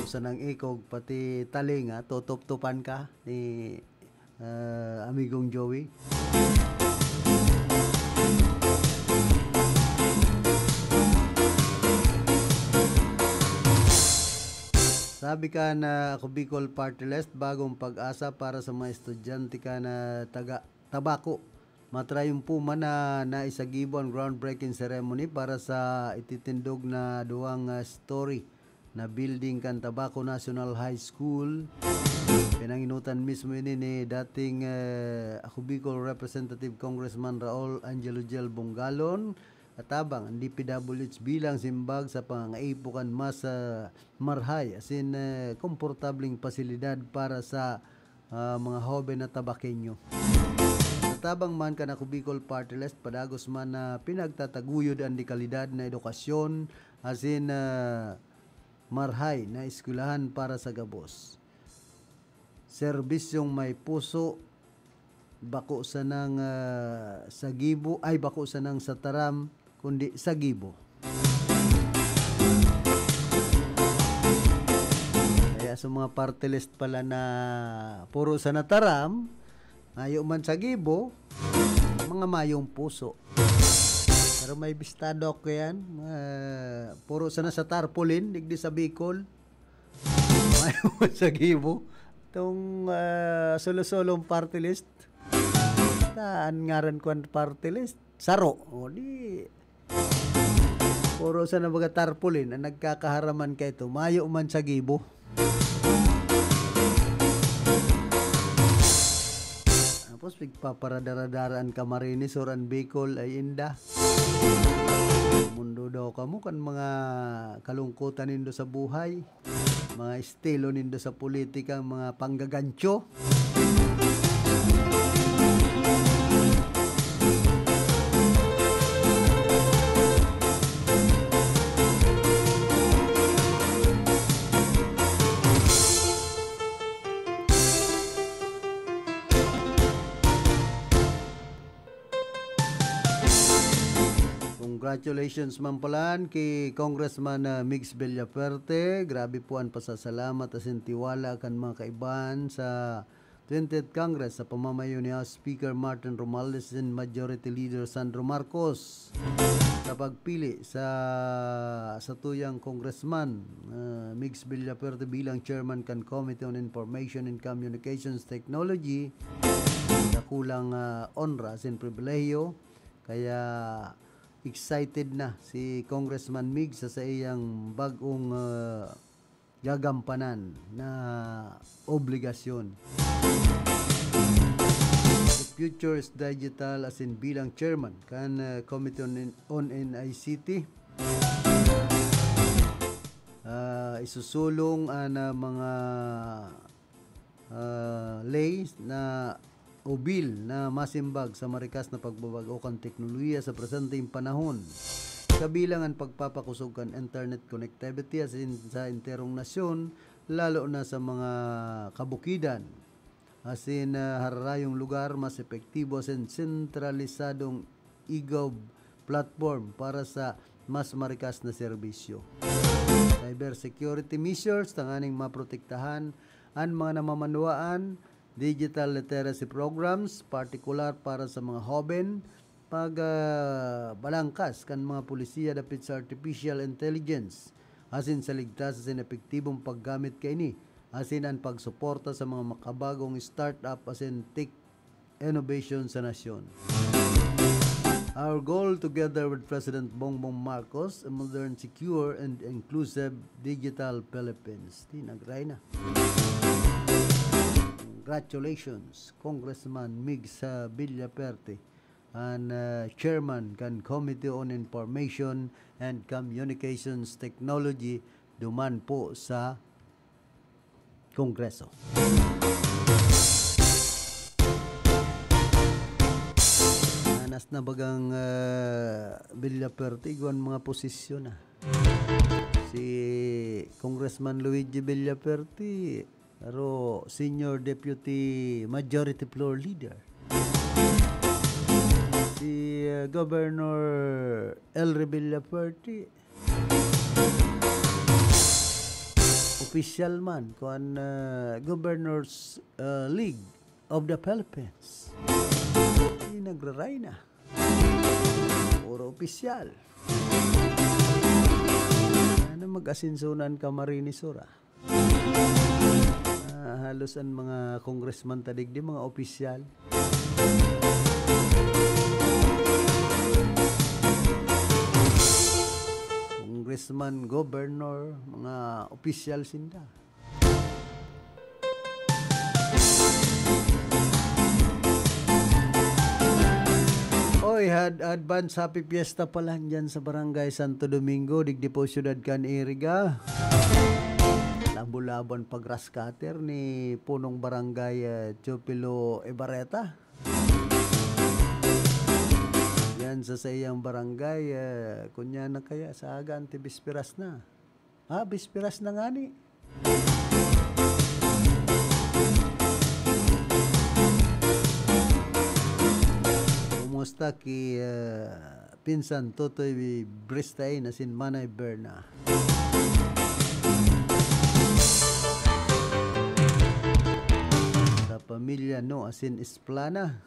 Sa nang ikog, pati talinga, tutuptupan ka ni, ah, amigong Joey. Sabi ka na Ako Bicol Party List, bagong pag-asa para sa mga estudyante ka na taga Tabaco. Matrayumpo man na naisagibo an groundbreaking ceremony para sa ititindog na duwang, ah, story na building kan Tabaco National High School. Pinanginutan mismo ini ni dating, eh, Ako Bicol Representative Congressman Raul Angelo Gel Bongalon, atabang an D P W H bilang simbag sa pangangaipo kan mas, ah, marhay asin, eh, komportableng pasilidad para sa, ah, mga hoben na Tabaqueño. Sa tabang man kan Ako Bicol Party List, padagos man na pinagtataguyod an dekalidad na edukasyon asin, ah, marhay na eskwelahan para sa gabos. Serbisyong may puso, bako sanang, ah, sa gibo, ay, bako sanang sa taram, kundi sa gibo. Kaya sa mga party list pala na puro sana taram, mayo man sa gibo, mga mayong puso. Pero may bistado ako yan. Ah, puro sana sa tarpaulin, digdi sa Bicol. Mayo man sa gibo. Itong, ah, solo-solong party list. Ta, an ngaran ko an party list. Saro. O di, puro sana baga tarpaulin an nagkakaharaman kaito. Mayo man sa gibo. Tapos, pigpaparadara-dara an Camarines or an Bicol ay inda. Mundo daw kamo kan mga kalungkutan nindo sa buhay, mga estilo nindo sa politika, mga panggagancho. Congratulations man palan ki Congressman, ah, Migs Villafuerte. Grabe po an pasasalamat asin tiwala kan mga kaibahan sa twentieth Congress sa pamamayo ni House Speaker Martin Romualdez and Majority Leader Sandro Marcos sa pagpili sa satuyang Congressman, ah, Migs Villafuerte bilang Chairman kan Committee on Information and Communications Technology. Dakulang, ah, onra asin pribilehiyo. Kaya excited na si Congressman Migs sa saiyang bag-ong, ah, gagampanan na obligasyon. The Future is Digital asin bilang chairman kan, ah, Committee on, on N I C T. Isusulong an, ah, mga, ah, ley na o bill na masimbag sa marikas na pagbabago kan teknolohiya sa presenteng panahon, kabilang an pagpapakosog kan internet connectivity asin sa enterong nasyon, lalo na sa mga kabukidan, asin, ah, hararayong lugar, mas epektibo asin sentralisadong e-gov platform para sa mas marikas na serbisyo. Cyber security measures tanganing maprotektahan an mga namamanwaan, digital literacy programs, partikular para sa mga hoben, pag, ah, balangkas kan mga polisiya dapit sa artificial intelligence, asin sa ligtas asin epektibong paggamit kaini, asin an pagsuporta sa mga makabagong startup asin tech innovation sa nasyon. Our goal, together with President Bongbong Marcos, a modern, secure, and inclusive digital Philippines. Tinagray na. Congratulations, Congressman Migs, ah, Villaperte, an, ah, chairman kan Committee on Information and Communications Technology duman po sa Kongreso. Anas na bagang, ah, Villaperte, igwan mga posisyon na. Si Congressman Luigi Villaperte, pero Senior Deputy Majority Floor Leader. Si, ah, Governor Elry Villaperte, opisyal man, kuan, ah, Governors, ah, League of the Philippines. Di nagraray na. Puro opisyal. Ano, mag-asenso na an Camarines Sur, ah. Ah, halos an mga congressman ta digdi, mga opisyal. Congressman, governor, mga opisyal sinda. Oy, had-, advance happy fiesta pala dyan sa Barangay Santo Domingo, digdi po, Syudad kan Iriga. Labo-labo an pag-grass cutter ni punong barangay, eh, Teofilo Ibarreta. Yan sa saiyang barangay, eh, kunya na kaya sa aga, antibispiras na. Ah, bispiras na ngani. Kumusta ki, ah, pinsan Totoy Bristay na sin Manay Berna? Sa pamilya, no, asin Esplana.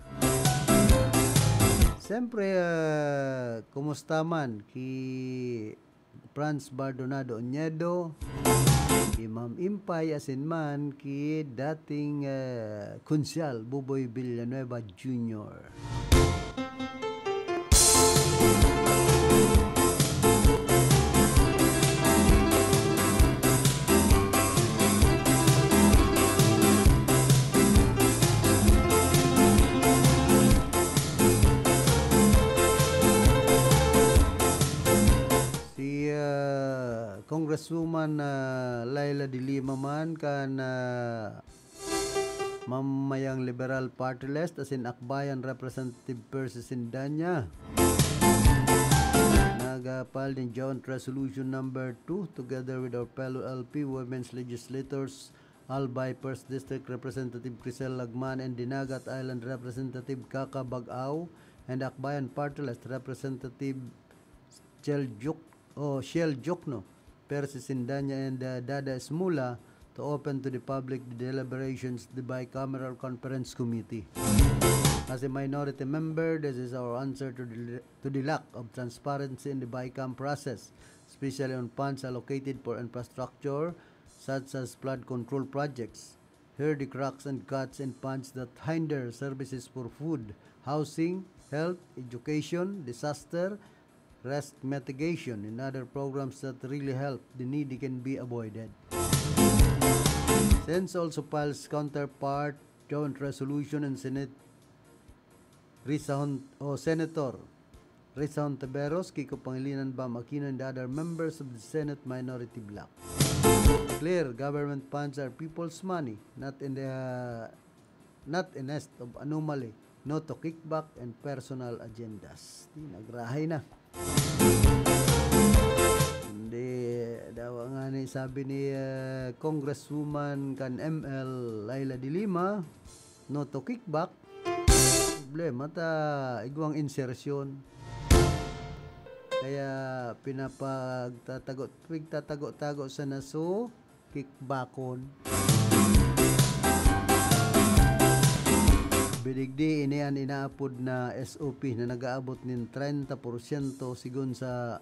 Siyempre, ah, kumusta man ki Franz Bardonado Oñedo, ki Ma'am Impay, asin man ki dating, eh, Konsyal Buboy Villanueva Junior. Si, ah, Congresswoman, ah, Leila de Lima man kan, ah, Mamayang Liberal Party List asin Akbayan Representative Percy Sindanya, nag-file nin Joint Resolution Number Two together with our fellow L P women's legislators, Albay First District Representative Crisel Lagman and Dinagat Island Representative Kaka Bag-aw, and Akbayan Party List Representative Chel Juk-, o Shell Jukno, Percy Sindanya, and, uh, Dada Esmula to open to the public the deliberations of the Bicameral Conference Committee. As a minority member, this is our answer to the, to the lack of transparency in the Bicam process, especially on funds allocated for infrastructure such as flood control projects. Here the cracks and cuts in funds that hinder services for food, housing, health, education, disaster, risk mitigation, and other programs that really help the needy can be avoided. Sense also files counterpart joint resolution and Senate Risa Hon-, o Senator Rizal Ontiveros, Kiko Pangilinan, Bam Aquino, and the other members of the Senate Minority Bloc. Clear, government funds are people's money, not in the, not a nest of anomaly, no to kickback and personal agendas. Di, nagrahay na. Hindi, dawa nga ni sabi ni, eh, Congresswoman kan M L, Leila de Lima, no to kickback. Problema ta, igwang insertion. Kaya pinapagtatago, pigtatago-tago sa naso, kickbackon. Bidigdi ini an inaapod na S O P na nag-aabot nin treinta porsyento, sigon sa,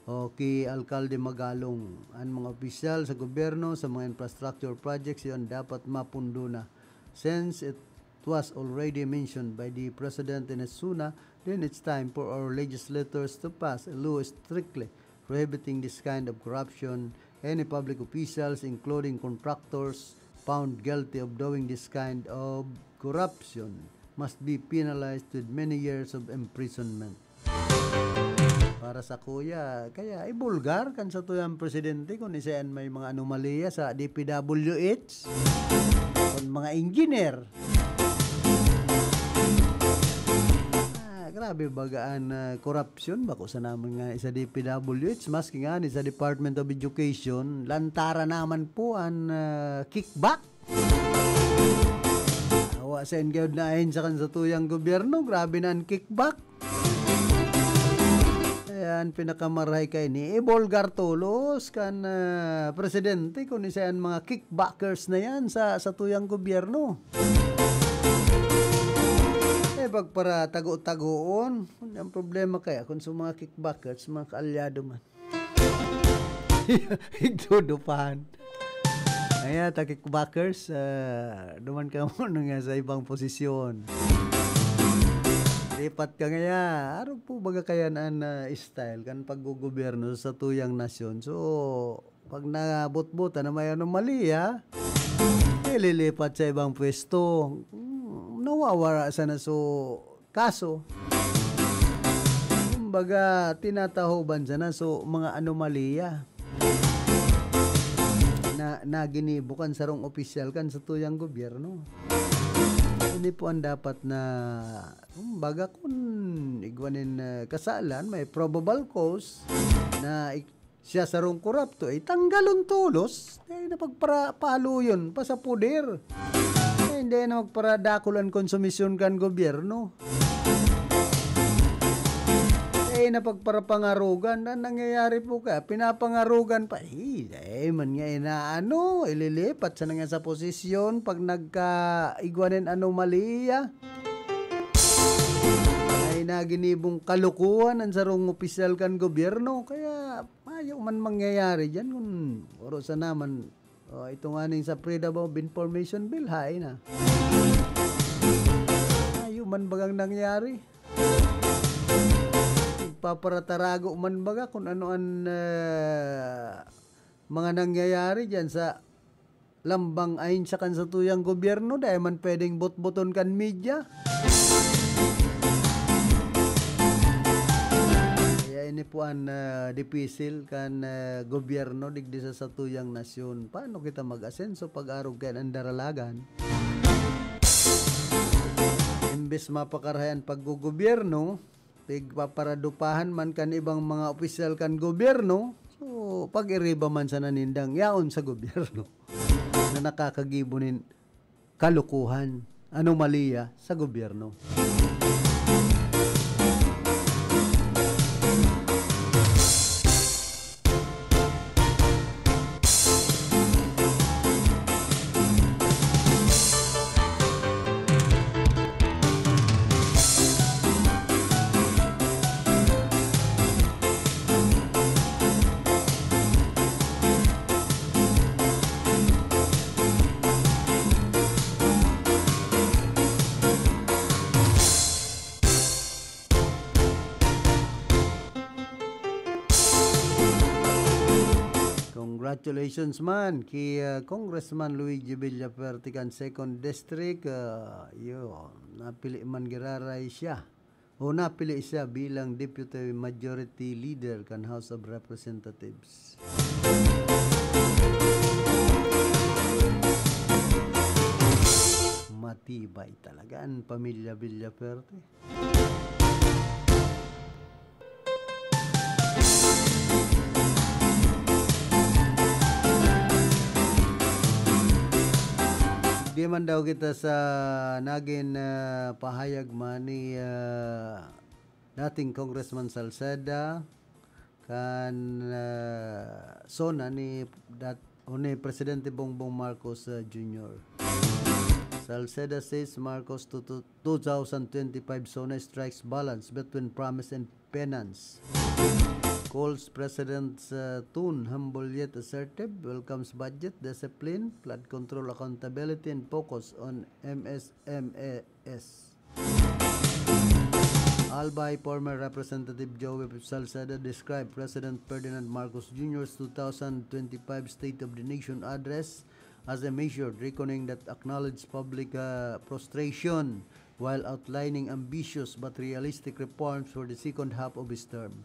o, ki Alkalde Magalong. An mga opisyal sa gobyerno sa mga infrastructure projects yon dapat mapundo na. Since it was already mentioned by the President in his SONA, then it's time for our legislators to pass a law strictly prohibiting this kind of corruption. Any public officials, including contractors, found guilty of doing this kind of corruption must be penalized with many years of imprisonment. Para sa kuya, kaya ibulgar kan satuyang presidente kung isaan may mga anomalya sa D P W H, kung mga engineer. Ah, grabe baga an, ah, korupsyon. Bako sa naman nga sa D P W H, maski nga ni sa Department of Education, lantaran naman po an, ah, kickback. Awa sa ingayod na ahin sa kan satuyang gobyerno, grabe na an kickback. Ayan, pinakamarahay kaini, ibulgar tolos kan, ah, presidente kung isaan mga kickbackers na yan sa satuyang gobyerno. Eh, pagparatago-tagoon, ang problema kaya kung sa mga kickbackers, mga kaalyado man. Igdudupahan. Ayan, ta kickbackers, ah, duman ka mo nga sa ibang posisyon. Lipat ka ngaya. Arog po baga kaya na, na style kan paggogobyerno sa tuyang nasyon. So, pag nabutbutan na may anomalya, ililipat sa ibang pwesto. Hmm, nawawara sana so kaso. Kumbaga, tinatahoban sana so mga anomalya na, na ginibo kan sarong opisyal kan satuyang gobyerno. Ini po ang dapat na, kumbaga, kung igwa nin, ah, kasalan, may probable cause na ik-, siya sarong korupto, eh, tanggalon tolos. Dai na pagpara-, paluyon pa sa poder. Eh, hindi na magparadakul an konsumisyon kan gobyerno. Dai na pagparapangarugan. Ang nangyayari po kaya, pinapangarugan pa. Eh, dai man nga inaano, ililipat sa nga sa posisyon pag nagkaigwa nin anomalya. Ay, naginibong kalokohan ang sarong opisyal kan gobyerno. Kaya, mayo man mangyayari diyan kun oro sa naman, oh, ito nga ning sa Freedom of Information Bill, hain na. Mayo man bagang nangyari. Paparatarago man baga kung ano ang, ah, mga nangyayari diyan sa lambang ahensya kan satuyang gobyerno, dai man pwedeng botboton kan media. Kaya ini po an, ah, dipisil kan, ah, gobyerno digdi sa satuyang nasyon. Paano kita mag-asenso pag-arog kan daralagan? Imbes mapakarahay an paggogobyerno, pigpaparadupahan man kan ibang mga opisyal kan gobyerno, so, pag-iriba man sana nindang yaon sa gobyerno na nakakagibo nin kalokohan, anomalya sa gobyerno. Congratulations man ki, ah, Congressman Luigi Villafuerte kan Second District. Ah, yun, napili man giraray siya. o napili siya bilang Deputy Majority Leader kan House of Representatives. Matibay talaga ang pamilya Villafuerte. Di man daw kita sa nagin, ah, pahayag man ni, ah, dating Congressman Salceda kan, ah, SONA ni dat-, o ni Presidente Bongbong Marcos, ah, Junior. Salceda says Marcos to, to two thousand twenty-five SONA strikes balance between promise and penance. Calls President, uh, tone humble yet assertive, welcomes budget, discipline, flood control accountability, and focus on M S M Es. Albay former Representative Joey Salceda described President Ferdinand Marcos Junior's two thousand twenty-five State of the Nation Address as a measured reckoning that acknowledged public, uh, frustration while outlining ambitious but realistic reforms for the second half of his term.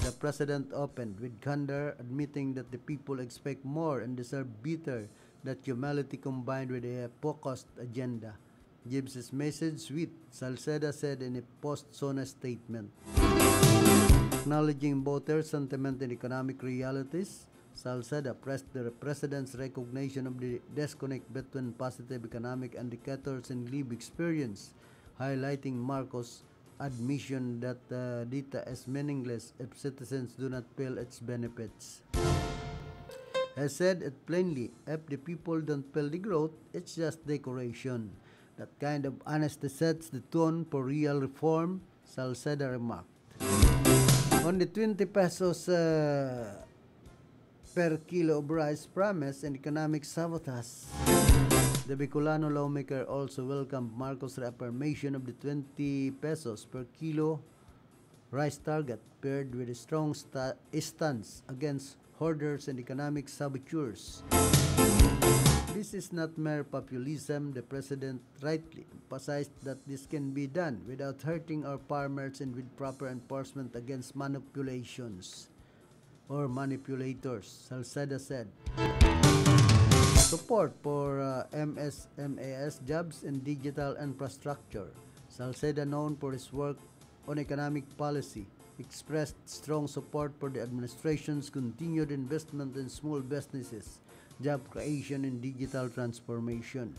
The president opened with candor, admitting that the people expect more and deserve better, that humility combined with a focused agenda gives his message sweet, Salceda said in a post-SONA statement. Acknowledging voters' sentiment and economic realities, Salceda pressed the president's recognition of the disconnect between positive economic indicators and lived experience, highlighting Marcos' admission that, uh, data is meaningless if citizens do not feel its benefits. He said it plainly, if the people don't feel the growth, it's just decoration. That kind of honesty sets the tone for real reform, Salceda remarked. On the twenty pesos, uh, per kilo of rice promise and economic sabotage, the Bicolano lawmaker also welcomed Marcos' reaffirmation of the twenty pesos per kilo rice target, paired with a strong sta-, stance against hoarders and economic saboteurs. This is not mere populism, the president rightly emphasized that this can be done without hurting our farmers and with proper enforcement against manipulations or manipulators, Salceda said. Support for, uh, M S M Es, jobs and digital infrastructure. Salceda, known for his work on economic policy, expressed strong support for the administration's continued investment in small businesses, job creation, and digital transformation.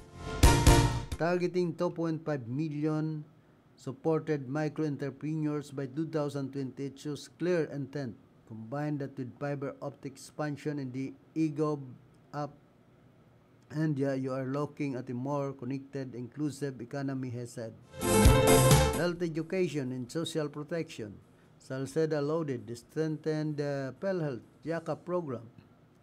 Targeting two point five million supported micro-entrepreneurs by two thousand twenty-eight shows clear intent. Combine that with fiber optic expansion in the eGov app, and, uh, you are looking at a more connected, inclusive economy, he said. Health education and social protection. Salceda lauded the strengthened, uh, PhilHealth YACAP program,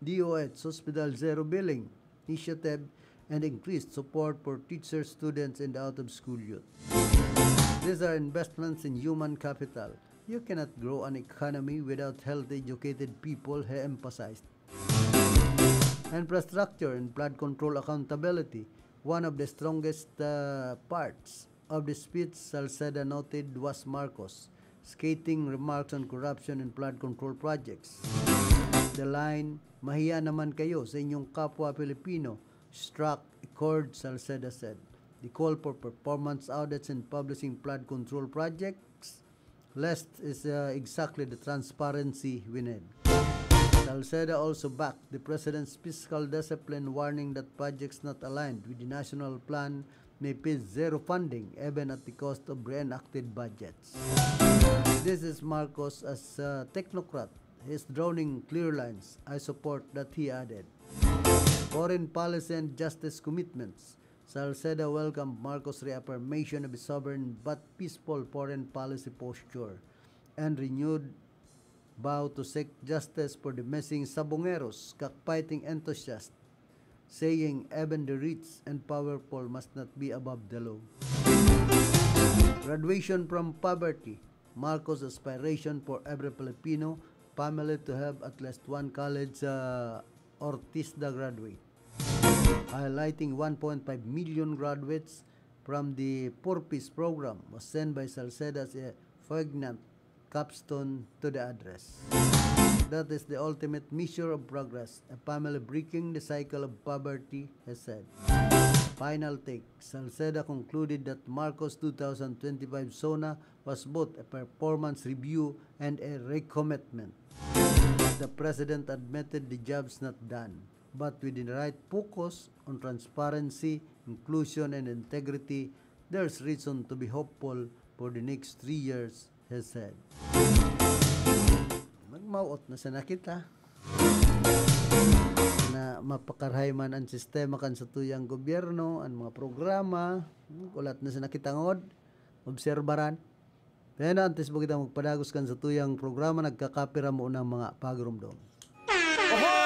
D O H Hospital Zero Billing initiative, and increased support for teachers, students, and out-of-school youth. These are investments in human capital. You cannot grow an economy without healthy, educated people, he emphasized. Infrastructure and flood control accountability, one of the strongest, uh, parts of the speech, Salceda noted, was Marcos' scathing remarks on corruption and flood control projects. The line, "Mahiya naman kayo sa inyong kapwa Pilipino," struck a chord, Salceda said. The call for performance audits and publishing flood control projects list is, uh, exactly the transparency we need. Salceda also backed the president's fiscal discipline, warning that projects not aligned with the national plan may face zero funding, even at the cost of reenacted budgets. "This is Marcos as a technocrat. He's drawing clear lines. I support that," he added. Foreign policy and justice commitments. Salceda welcomed Marcos' reaffirmation of his sovereign but peaceful foreign policy posture and renewed vow to seek justice for the missing Sabongeros, cockfighting enthusiast, saying even the rich and powerful must not be above the law. Graduation from poverty. Marcos' aspiration for every Filipino family to have at least one college, uh, or TESDA graduate, highlighting one point five million graduates from the Four Ps program was sent by Salceda as a poignant capstone to the address. "That is the ultimate measure of progress, a family breaking the cycle of poverty," he said. Final take, Salceda concluded that Marcos two thousand twenty-five SONA was both a performance review and a recommitment. The president admitted the job's not done, but with the right focus on transparency, inclusion, and integrity, there's reason to be hopeful for the next three years, he said. Magmawot na sana kita na mapakarahay man an sistema kan satuyang gobyerno, an mga programa, ulat na sana kita ngod, obserbaran. Pero antes pa kita magpadagos kan satuyang programa, nagkakapira mo ng mga pagurumdom. Ahoy!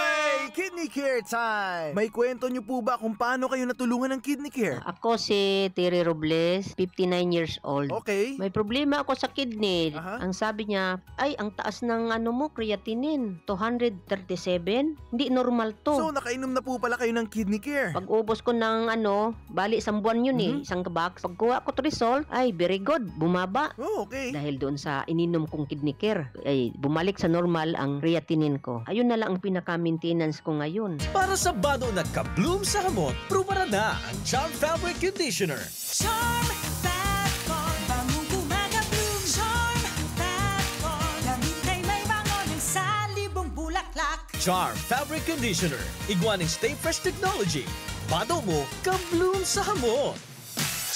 Kidney Care time! May kwento niyo po ba kung paano kayo natulungan ng Kidney Care? Ako si Terry Robles, fifty-nine years old. Okay. May problema ako sa kidney. Aha. Ang sabi niya, "Ay, ang taas ng ano mo, creatinine, two hundred thirty-seven. Hindi normal to." So, nakainom na po pala kayo ng Kidney Care? Pag-ubos ko ng ano, bali, isang buwan yun eh, Mhm. isang box. Pagkuha ko result, ay, very good, bumaba. Oh, okay. Dahil doon sa ininom kong Kidney Care, ay, bumalik sa normal ang creatinine ko. Ayun na lang ang pinaka-maintenance ko ngayon. Para sa bado na ka-bloom sa hamot, prubaran na ang Charm Fabric Conditioner. Charm Fab Foam, bangong gumagabloom. Charm Fab Foam, damit ay may bango ng salibong bulaklak. Charm Fabric Conditioner, igwa nin Stay Fresh Technology. Bado mo, ka-bloom sa hamot.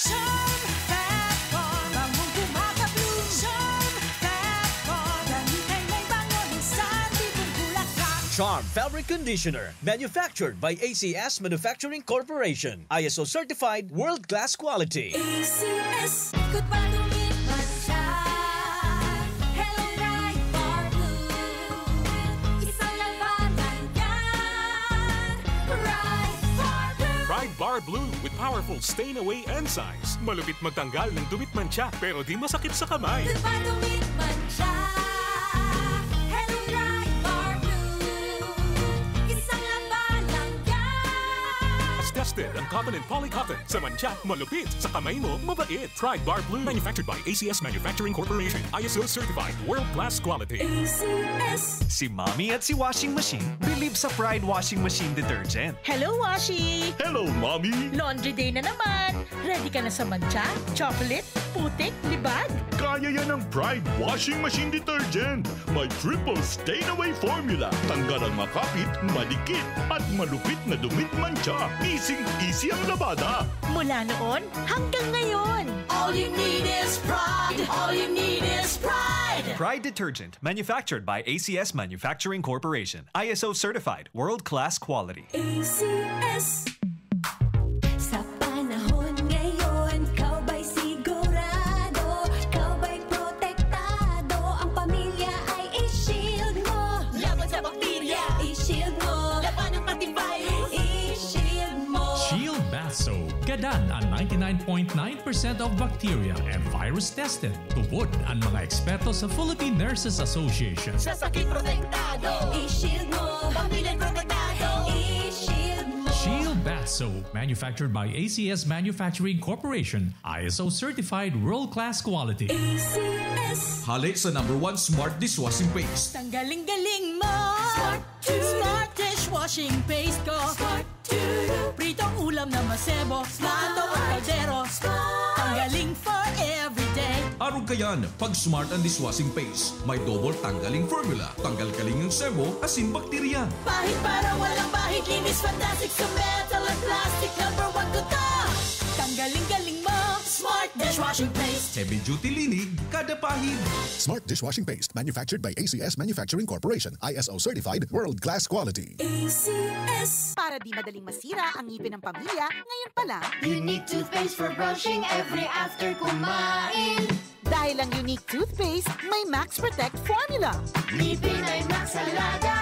Charm Fab Foam, bangong gumagabloom. Charm Fab Foam, damit ay may bango ng salibong bulaklak. Charm Fabric Conditioner, manufactured by A C S Manufacturing Corporation. I S O certified, world-class quality. A C S. Ikot pa, dumit man siya. Hello, Pride Bar Blue. Isang labanan yan. Pride Bar Blue. Pride Bar Blue with powerful stain away enzymes. Malupit magtanggal ng dumit man siya, pero di masakit sa kamay. Ikot pa, dumit man siya. Hello, Pride Bar Blue. Isang labanan yan. Tested ang cotton and poly cotton. Sa mantsa, malupit. Sa kamay mo, mabait. Pride Bar Blue. Manufactured by A C S Manufacturing Corporation. I S O certified. World class quality. A C S. Si Mommy at si Washing Machine believe sa Pride Washing Machine Detergent. Hello, Washi! Hello, Mommy! Laundry day na naman! Ready ka na sa mantsa, chocolate, putik, libag? Kaya yan ng Pride Washing Machine Detergent. May triple stain away formula. Tanggal ang makapit, madikit, at malupit na dumit mantsa. Easing-easy ang labada. Mula noon hanggang ngayon. All you need is Pride. All you need is Pride. Pride Detergent, manufactured by A C S Manufacturing Corporation. I S O certified, world-class quality. A C S. Sa panahon ngayon, ikaw ba'y sigurado? Ikaw ba'y protektado? Ang pamilya ay i-shield mo. Laban sa bakterya, i-shield mo. Labanan pati virus, i-shield mo. Shield Bath Soap. Gadan an ninety-nine point nine percent of bacteria and virus tested. Tubod an mga eksperto sa Philippine Nurses Association. Sa sakit protektado, i-shield mo. Pamilya protektado, i-shield mo. Shield Bath Soap, manufactured by A C S Manufacturing Corporation, I S O certified world-class quality. A C S. Hale sa number one smart dishwashing paste. Tanggaling-galing mo. Smart. Smart dishwashing paste ko. Smart. Pritong ulam na masebo. Smart. Plato o kaldero. Smart. Tanggaling for everyday. Arog kayan, pag Smart ang dishwashing paste. May double tanggaling formula. Tanggal kaling ang sebo, asin bakterya. Pahid para walang bahid. Linis fantastic sa metal at plastic. Number one ko to. Tanggaling-galing mo. Smart dishwashing paste. Heavy duty linig, kada pahid. Smart dishwashing paste, manufactured by A C S Manufacturing Corporation, I S O certified, world class quality. A C S. Para di madaling masira ang ngipin ng pamilya, ngayon pa lang. Unique toothpaste for brushing every after kumain. Dahil ang Unique toothpaste, may Max Protect formula. Ngipin ay Max Alaga,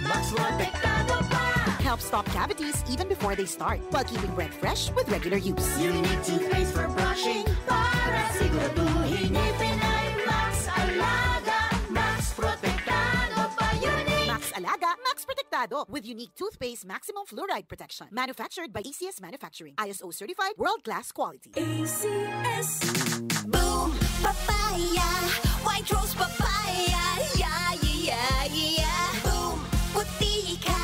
Max Protektado pa. Helps stop cavities even before they start, while keeping breath fresh with regular use. Unique toothpaste for brushing, para siguraduhin ngipin ay Max Alaga, Max Protektado pa. Unique. Max Alaga, Max Protect. protektado with unique toothpaste maximum fluoride protection. Manufactured by A C S Manufacturing. I S O certified, world-class quality. A C S. Boom Papaya, White Rose Papaya, yeah, yeah, yeah, yeah. Boom, puti ka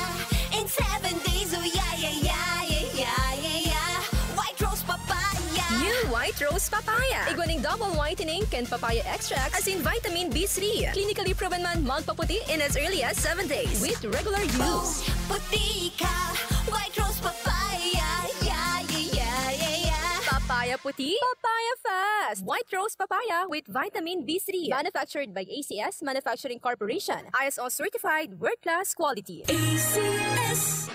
in seven days, oh yeah, yeah, yeah, yeah, yeah, yeah, yeah. White Rose Papaya. New White Rose Papaya. Igwa nin double whitening kan papaya extract, asin vitamin B three. Clinically proven man magpaputi in as early as seven days with regular use. Puti ka, White Rose Papaya, yeah, yeah, yeah, yeah, yeah. Papaya puti, papaya fast. White Rose Papaya with vitamin B three. Manufactured by A C S Manufacturing Corporation. I S O certified, world-class quality. A C S.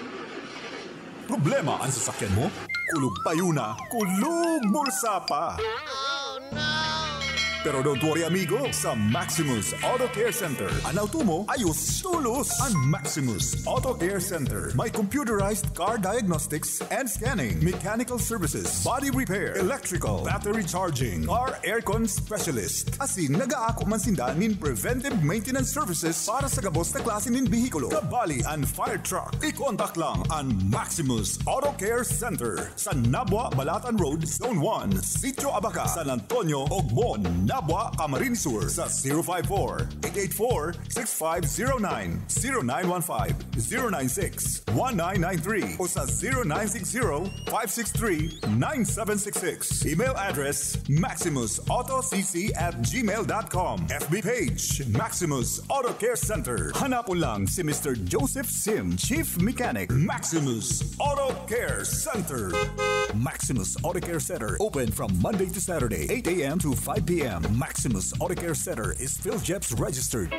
Problema an sasakyan mo? Kulog payo na, kulog bulsa pa. Pero don't worry, amigo. Sa Maximus Auto Care Center, an auto mo ayos tolos. An Maximus Auto Care Center may computerized car diagnostics and scanning, mechanical services, body repair, electrical, battery charging, car aircon specialist. Asin nagaako man sinda nin preventive maintenance services para sa gabos na klase nin behikulo, kabali an fire truck. I-contact lang an Maximus Auto Care Center sa Nabua, Balatan Road, Zone one, Sitio Abaca, San Antonio, Ogmon, Nabua, Camarines Sur, sa zero five four, eight eight four, six five zero nine, zero nine one five, zero nine six, one nine nine three o sa zero nine six zero, five six three, nine seven six six. Email address, maximus auto c c at gmail dot com. F B page, Maximus Auto Care Center. Hanapon lang si Mister Joseph Sim, Chief Mechanic, Maximus Auto Care Center. Maximus Auto Care Center, open from Monday to Saturday, eight a m to five p m. Maximus Auto Care Center is PhilGEPS registered.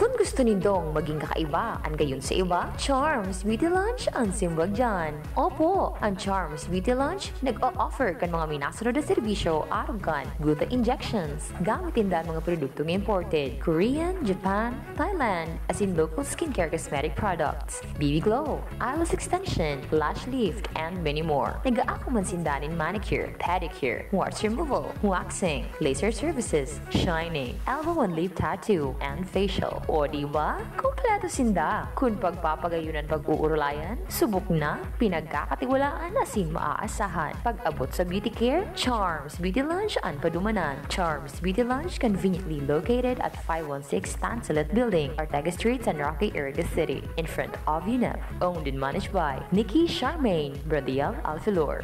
Kun gusto nindong maging kakaiba an gayon sa iba, Charms Beauty Lounge an simbag diyan. Opo, an Charms Beauty Lounge nag-o-offer kan mga minasunod na serbisyo arog kan gluta injections. Gamit ninda an mga produktong imported, Korean, Japan, Thailand, asin local skincare cosmetic products, B B Glow, eyelash extension, lash lift, and many more. Nag-aako man sinda nin manicure, pedicure, warts removal, waxing, laser services, shining, elbow and lip tattoo, and facial. O di ba? Kompleto sinda. Kun pagpapagayon an pag-uurulayan, subok na, pinagkakatiwalaan asin maaasahan. Pag-abot sa beauty care, Charms Beauty Lounge an padumanan. Charms Beauty Lounge, conveniently located at five one six Tanzalit Building, Ortega Street, San Roque, Iriga City, in front of UNEP. Owned and managed by Nikki Charmaine Bradiel Alfilor.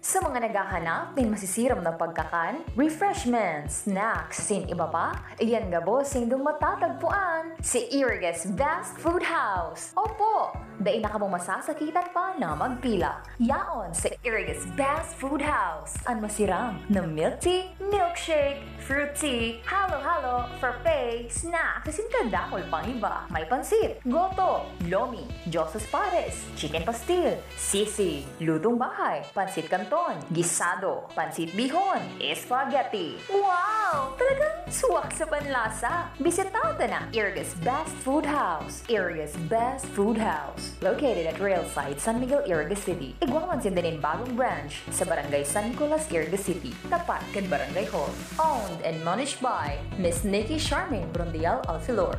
Sa mga naghahanap nin masisirom na pagkakan, refreshments, snacks, asin iba pa, iyan gabos sindong matatagpuan sa Iriga's Best Food House. Opo, dai na kamo masasakitan pa na magpila. Yaon sa Iriga's Best Food House, an masiram na milk tea, milkshake, fruit tea, halo-halo, frappe, snacks, asin kadakul pang iba. May pansit, goto, lomi, Dios's Pares, chicken pastil, sisig, lutong bahay, pansit canton, gisado, pansit bihon, spaghetti. Wow! Talagang suwak sa panlasa! Bisita ta na Iriga's Best Food House. Iriga's Best Food House, located at Rail Site, San Miguel, Iriga City. Igwa man sinda nin bagong branch sa Barangay San Nicolas, Iriga City, tapat kan Barangay Hall. Owned and managed by Miss Nikki Charmaine Brondial Alfilor.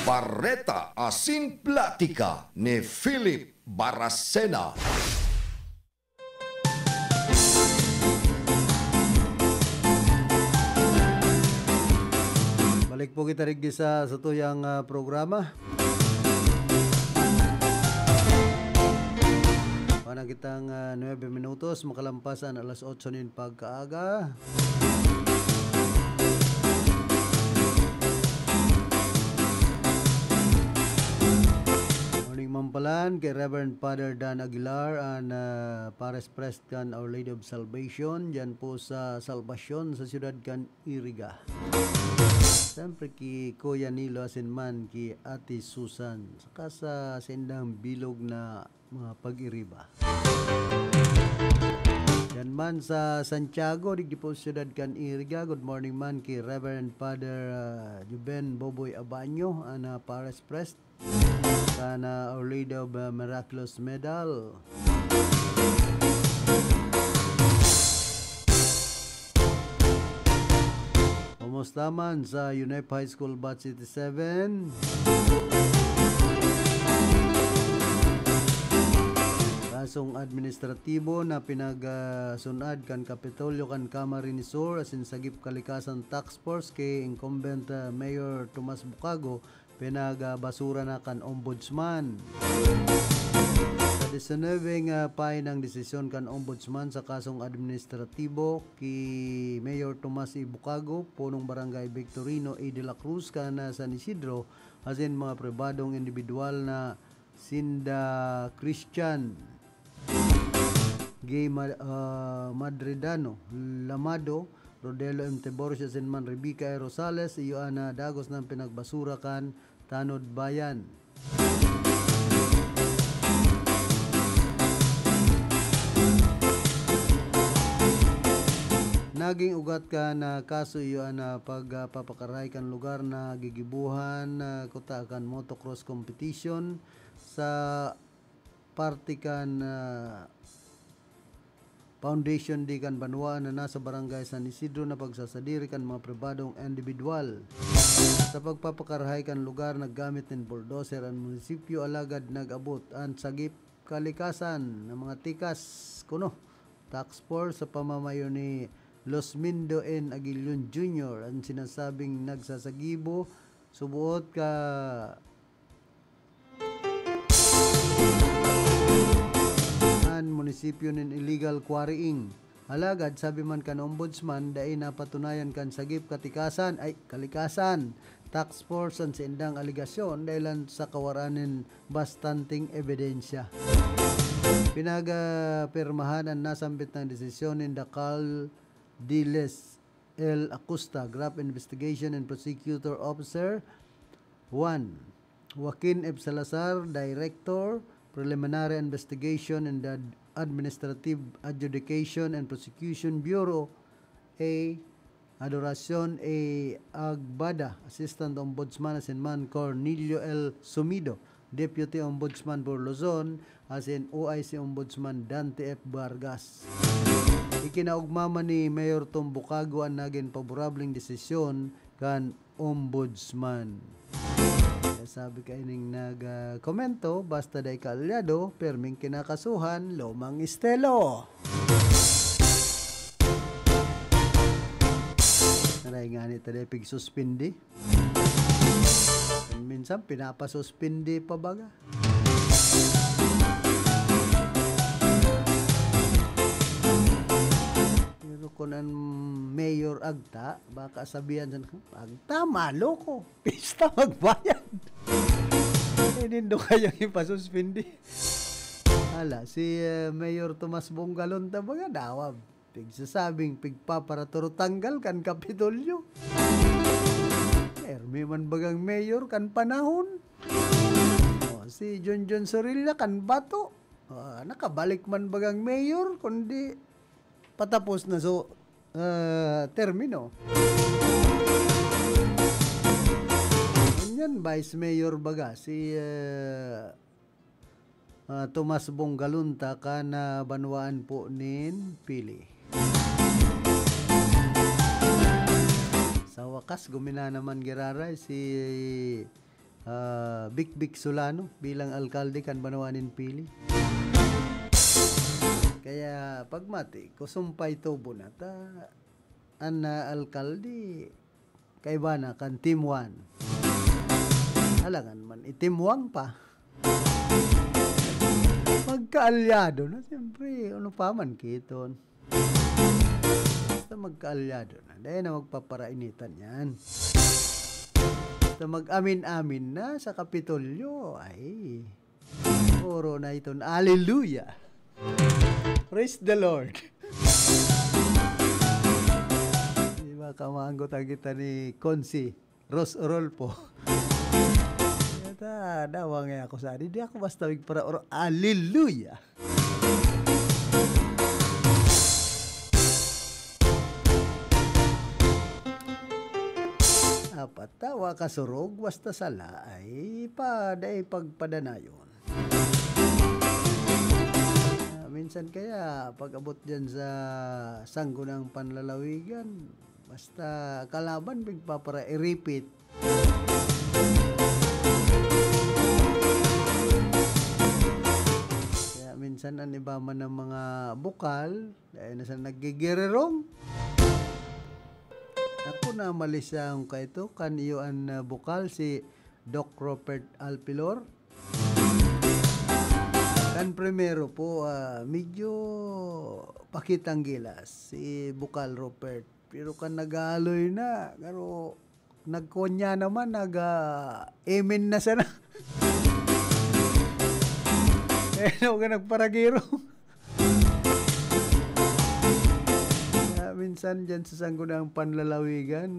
Bareta asin platika ni Philip Baracena. Balik po kita digdi sa satuyang, ah, programa. Wala kitang, ah, nuebe minutos, makalampas an alas otso nin pagkaaga. Morning, Mampalan, kay Reverend Father Dan Aguilar, an, ah, Pares Priest kan Our Lady of Salvation, diyan po sa Salvacion, sa siyudad kan Iriga. Siyempre, ki Kuya Nilo asin man ki Ate Susan, saka sa sindang bilog na mga pag-iriba. Diyan man sa Santiago, digdi po siyudad kan Iriga. Good morning man ki Reverend Father, ah, Juben Boboy Abanyo, an, ah, Pares Priest. Kan, ah, Our Lady of, ah, Miraculous Medal. Kumusta man sa UNEP High School Batch eighty-seven? Kasong administratibo na pinagsunad kan Kapitolyo kan Camarines Sur asin Sagip Kalikasan Task Force ki incumbent, ah, Mayor Tomas Bucago pinagbasura na kan Ombudsman. Sa disinubing, ah, pahinang desisyon kan Ombudsman sa kasong administratibo ki Mayor Tomas E. Bucago, punong barangay Victorino E. de la Cruz kan, ah, San Isidro, asin mga pribadong indibidwal na sinda Christian Gay Ma-, ah, Madridano, Lamado, Rodelo M. Tiburcio, asin man Rebeca E. Rosales, iyo an, ah, dagos na pinagbasura kan Tanod Bayan. Naging ugat kan, ah, kaso iyo an, ah, pagpapakarahay kan lugar na gigibohan, ah, kuta kan motocross competition sa parte kan, ah, foundation di kan banwaan na nasa Barangay San Isidro na pagsasadiri kan mga pribadong indibidwal. Sa pagpapakarahay kan lugar, naggamit nin bulldozer an munisipyo, alagad nag-abot an Sagip Kalikasan na mga tikas kuno task force sa pamamayo ni Losmindo N. Aguilion Junior, an sinasabing nagsasagibo subuot ka an munisipyo nin illegal quarrying. Alagad, sabi man kan Ombudsman, dai napatunayan kan Sagip Katikasan, ay, Kalikasan, Task Force an saindang alegasyon dahilan sa kawaran nin bastanteng ebidensya. Pinagpirmahan an nasambit na desisyon ninda Carl Diles L. Acosta, Graph Investigation and Prosecutor Officer, one. Joaquin F. Salazar, Director, Preliminary Investigation and Ad-, Administrative Adjudication and Prosecution Bureau, A. Adoracion A. Agbada, Assistant Ombudsman, asin man Cornelio L. Sumido, Deputy Ombudsman for Luzon, asin O I C Ombudsman Dante F. Vargas. Ikinaugma man ni Mayor Tom Bucago an nagin paborableng desisyon kan Ombudsman. Kaya sabi kaining nag, ah, komento, basta dai kaalyado, perming kinakasuhan, lumang estilo. Aray nga ni, taday pigsuspindi. Minsan, pinapasuspindi pa baga. Pero kung ang mayor agta, baka sabihan sa, "Agta, malo ko. Pista magbayad." Eh, nindo kayang ipasuspindi. Hala, si, eh, Mayor Tomas Bongalon ta baga, dawab. Pigsasabing pigpaparaturo tanggal kan Kapitolyo. Permi man bagang mayor kan panahon. O, si Junjun Sorilla kan bato. Ah, nakabalik man bagang mayor, kundi patapos na so, ah, termino. Yan, vice mayor baga, si, ah, ah, Tomas Bongalunta kan, ah, banwaan po nin Pili. Sa wakas, guminana man giraray si, ah, Bikbik Solano bilang alkalde kan banwaan nin Pili. Kaya pagmati ko, sumpay tubo na ta, an, ah, alkalde, kaiba na kan Team One. Alangan man, itimwang pa. Magkaalyado na, siyempre, ano pa man, kiton. Basta magkaalyado na, dahil na magpaparainitan yan. Basta mag-amin-amin na sa Kapitolyo, ay, oro na iton. Hallelujah! Praise the Lord! Di ba, kamanggot ang kita ni Consi Ros Orolfo? Yata, dawa nga ako sa, di, di ako basta migpara-, or, hallelujah! Apat, tawa ka surog, basta sala ay pa, dai pagpadanayon. Ah, Minsan kaya pag-abot diyan sa Sangguniang Panlalawigan, basta kalaban, pigpapara-, i-repeat. Kaya minsan an iba man na mga bukal, dai na sa naggigirirong. Ako, namalisyahan ko ito, kan iyo an, ah, bukal, si Doc Robert Alpilor. Kan primero po, ah, medyo pakitang gilas si Bukal Robert. Pero kan nag-aaloy na, pero nagkunya naman, nag-amen na sana. Eh, no, ka nagparagiro. Kaya minsan dyan sa Sangguniang Panlalawigan,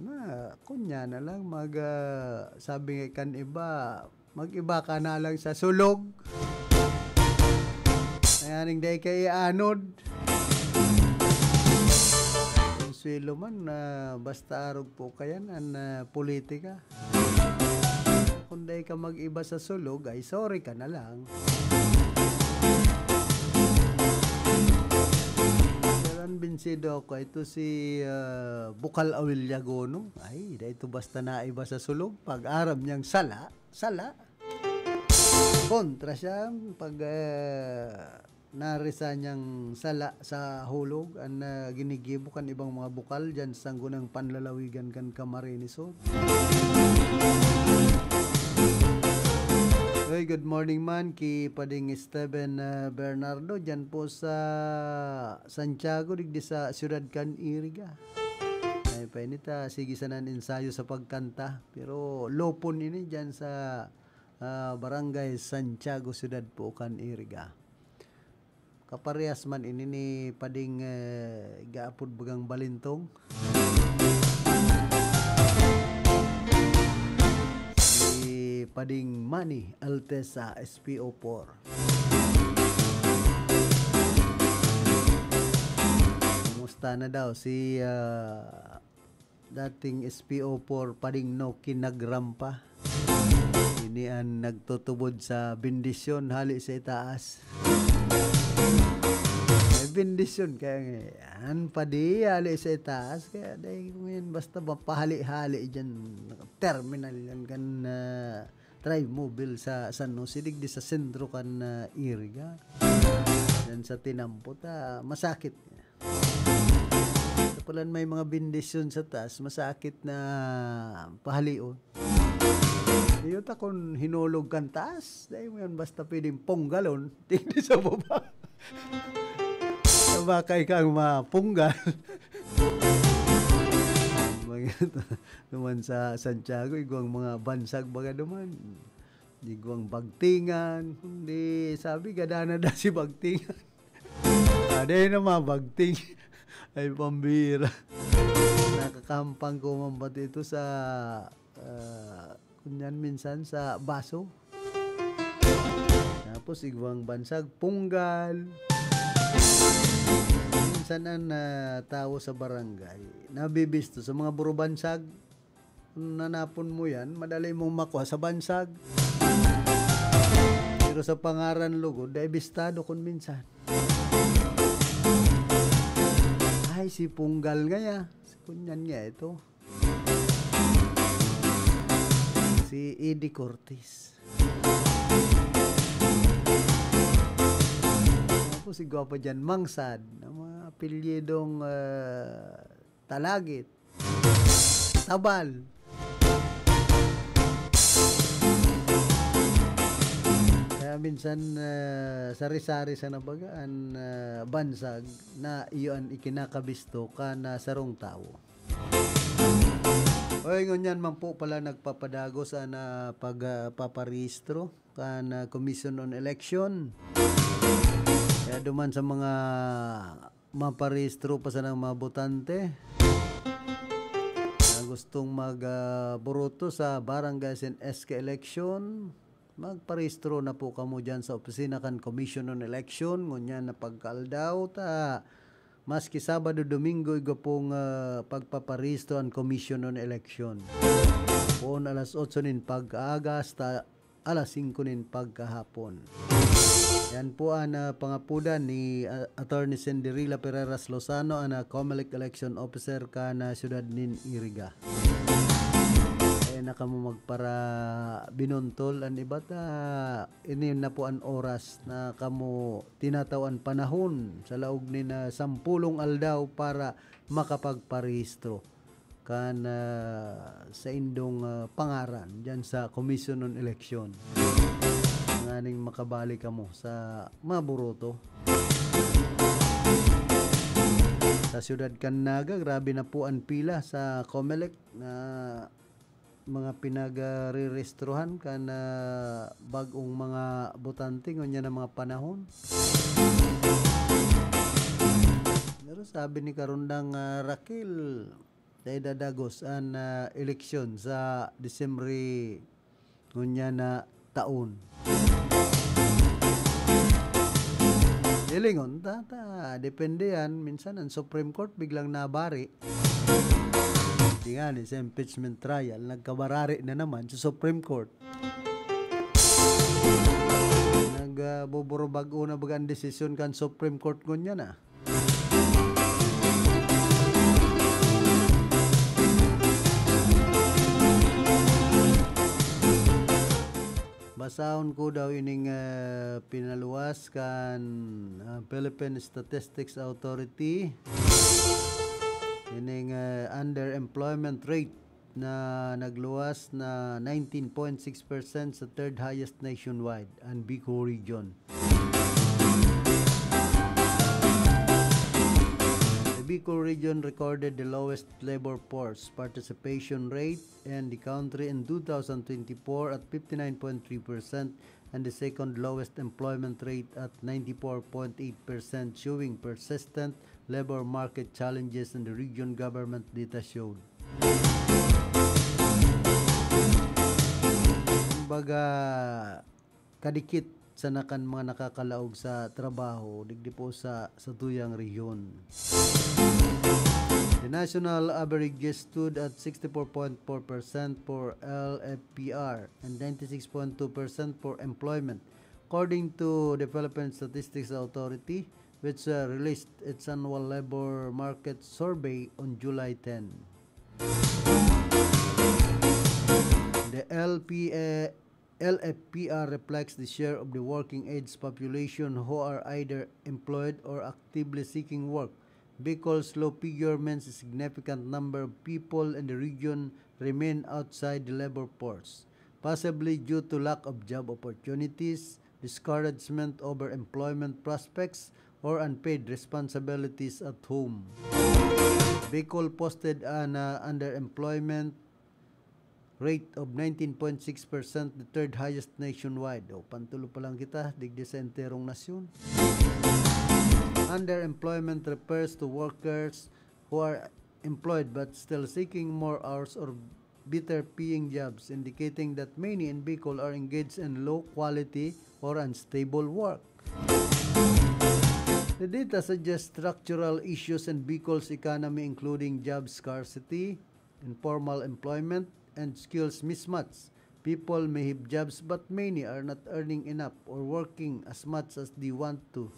na, kunya na lang, mag, ah, sabi nga kan iba, mag-iba ka na lang sa sulog. Nganing dai ka ianod. Konsuelo man na basta arog po kayan an, ah, politika. Kung dai ka mag-iba sa sulog, ay sorry ka na lang. Pero an binsido ako, ito si, ah, Bukal Awil Yagono. Ay, dai ito basta naiba sa sulog. Pag aram niyang sala, sala. Kontra siya pag, ah, narisa niyang sala sa hulog an, ah, ginigibo kan ibang mga bukal diyan sa Sangguniang Panlalawigan kan Camarines Sur. Hey, good morning man ki Pading Steven, ah, Bernardo diyan po sa Santiago, digdi sa siyudad kan Iriga. Ay, painit, ah, sige sana an ensayo sa pagkanta. Pero lupon ini diyan sa, ah, Barangay Santiago, siyudad po kan Iriga. Kaparehas man ini ni Pading, eh, gaapod bagang Balintong. Si Pading Manny Altesa, S P O four. Kumusta na daw si, ah, dating S P O four Pading Noki Nagrampa? Ini an nagtutubod sa bendisyon hali sa itaas. May bendisyon kaya nga, an padi hali sa itaas, kaya dai ko ngayon basta mapahali-hali dyan, terminal yan kan, ah, Trimobile sa San Jose, digdi sa sentro kan, ah, Iriga. Yan sa tinampo ta, masakit. Sa palan may mga bendisyon sa taas, masakit na pahalion. Iyo ta kun hinulog kan taas, dai mo yan basta pwedeng punggalon. Tigdi sa baba. Sa baka ikaw mapunggal. Mga duman sa Santiago, igwang mga bansag baga duman. Igwang bagtingan. Kundi sabi, gadana da si bagtingan. Ah, dai na mabagting. Ay, pambira. Nakakampang ko man pati ito sa, ah, kunyan minsan sa baso. Tapos, igwang bansag, punggal. Minsan ang, ah, tawo sa barangay, nabibisto sa mga burubansag. Kung nanapon mo yan, madali mong makuha sa bansag. Pero sa pangaran lugod, dai bistado kun minsan. Ay, si Punggal ngaya. Si kunyan nga ito. Si Eddie Cortez. Tapos si Guapa dyan, Mangsad, ang mga apelyidong, ah, Talagit, Tabal. Kaya minsan, ah, sari-sari sa nabagaan, ah, bansag na iyo an ikinakabisto kan, ah, sarong tawo. Oy, ngunyan man po pala nagpapadagos an, ah, pag, ah, paparehistro kan, ah, Commission on Election. Kaya duman sa mga maparehistro pa sanang mga botante na gustong mag, ah, boruto sa barangay asin S K election, magparehistro na po kamo dyan sa opisina kan Commission on Election. Ngunyan na pagkaaldaw ta, maski Sabado, Domingo, igwa pong, ah, pagpaparehistro an Commission on Election. Poon alas otso nin pagkaaga hasta alas singko nin pagkahapon. Yan po an, ah, pangapodan ni, ah, Attorney Cinderella Pereras Lozano, an, ah, Comelec Election Officer kan, ah, siyudad nin Iriga. Eh, na kamo magpara binuntol an iba ta, ini na po an oras na kamo tinatao an panahon sa laog nin, ah, sampulong aldaw para makapagparehistro kan, ah, saindong, ah, pangaran diyan sa Commission on Election. Nganing makabalik kamo sa maburoto. Sa siyudad kan Naga, grabe na po an pila sa Comelec na mga pinagrerestrohan kan, ah, bag-ong mga botante ngunyan na mga panahon. Pero sabi ni Karundang, ah, Raquel, dai dadagos an, ah, eleksyon sa Disyembre ngunyan na taon. Hilingon ta, ta, depende yan. Minsan, ang Supreme Court biglang nabari. Di nga ni sa impeachment trial, nagkabarari na naman sa Supreme Court. Nag, ah, buburubag-o na baga ang desisyon kan Supreme Court ngunyan na. Basahon ko daw ining, ah, pinaluwas kan, ah, Philippine Statistics Authority. Ining, ah, underemployment rate na nagluwas na nineteen point six percent, sa third highest nationwide, an Bicol region. The Bicol region recorded the lowest labor force participation rate in the country in two thousand twenty-four at fifty-nine point three percent, and the second lowest employment rate at ninety-four point eight percent, showing persistent labor market challenges in the region, government data showed. Kumbaga, kadikit sana kan mga nakakalaog sa trabaho digdi po sa, sa tuyang rehiyon. The national average stood at sixty-four point four percent for L F P R and ninety-six point two percent for employment, according to the Philippine Statistics Authority, which, uh, released its annual labor market survey on July ten. The L P A, L F P R reflects the share of the working age population who are either employed or actively seeking work. Bicol's low figure means a significant number of people in the region remain outside the labor force, possibly due to lack of job opportunities, discouragement over employment prospects, or unpaid responsibilities at home. Bicol posted an, uh, underemployment rate of nineteen point six percent, the third highest nationwide. O, pantulo pa lang kita, digdi sa enterong nasyon. Underemployment refers to workers who are employed but still seeking more hours or better paying jobs, indicating that many in Bicol are engaged in low quality or unstable work. The data suggests structural issues in Bicol's economy, including job scarcity, informal employment, and skills mismatch. People may have jobs but many are not earning enough or working as much as they want to.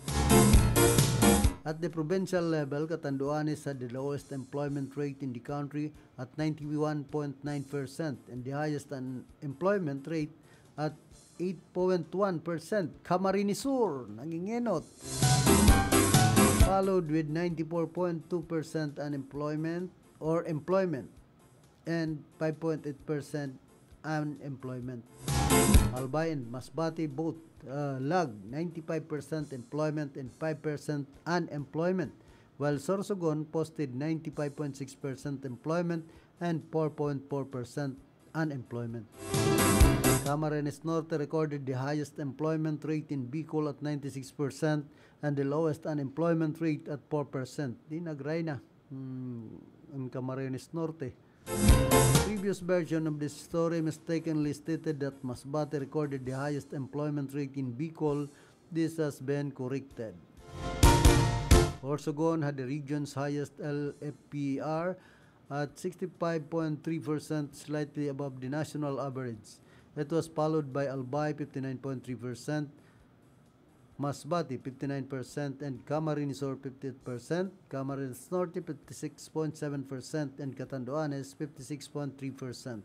At the provincial level, Catanduanes had the lowest employment rate in the country at ninety-one point nine percent and the highest unemployment rate at eight point one percent. Camarines Sur, nangingenot. Followed with ninety-four point two percent unemployment or employment and five point eight percent unemployment. Albay and Masbate both, uh, lag, ninety-five percent employment and five percent unemployment, while Sorsogon posted ninety-five point six percent employment and four point four percent unemployment. Camarines Norte recorded the highest employment rate in Bicol at ninety-six percent and the lowest unemployment rate at four percent. Di nagrayna, hmm, ang Camarines Norte. Previous version of this story mistakenly stated that Masbate recorded the highest employment rate in Bicol. This has been corrected. Sorsogon had the region's highest L F P R at sixty-five point three percent, slightly above the national average. It was followed by Albay, fifty-nine point three percent, Masbate, fifty-nine percent, and Camarines Sur, fifty-eight percent, Camarines Norte, fifty-six point seven percent, and Catanduanes, fifty-six point three percent.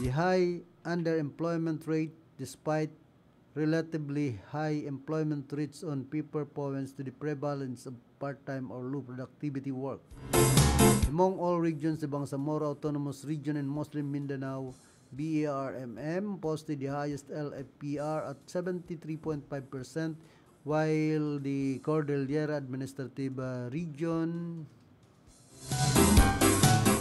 The high underemployment rate, despite relatively high employment rates on paper, points to the prevalence of part-time or low productivity work. Among all regions, the Bangsamoro Autonomous Region and Muslim Mindanao, B A R M M, posted the highest L F P R at seventy-three point five percent, while the Cordillera Administrative, uh, Region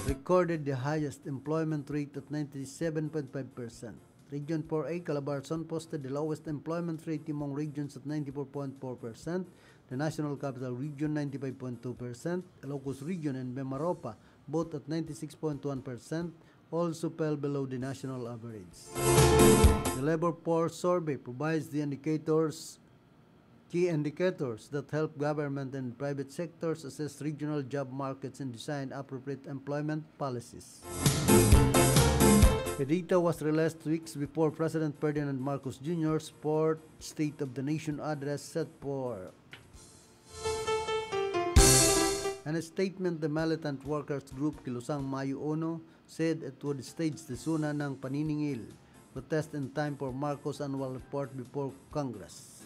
recorded the highest employment rate at ninety-seven point five percent. Region four A, Calabarzon, posted the lowest employment rate among regions at ninety-four point four percent. The National Capital Region, ninety-five point two percent. Ilocos Region and Mimaropa, both at ninety-six point one percent, also fell below the national average. The Labor Force Survey provides the indicators, key indicators that help government and private sectors assess regional job markets and design appropriate employment policies. The data was released weeks before President Ferdinand Marcos Junior's fourth State of the Nation address set for And a statement the militant workers group Kilusang Mayo Uno said it would stage the SONA ng paniningil protest in time for Marcos annual report before Congress.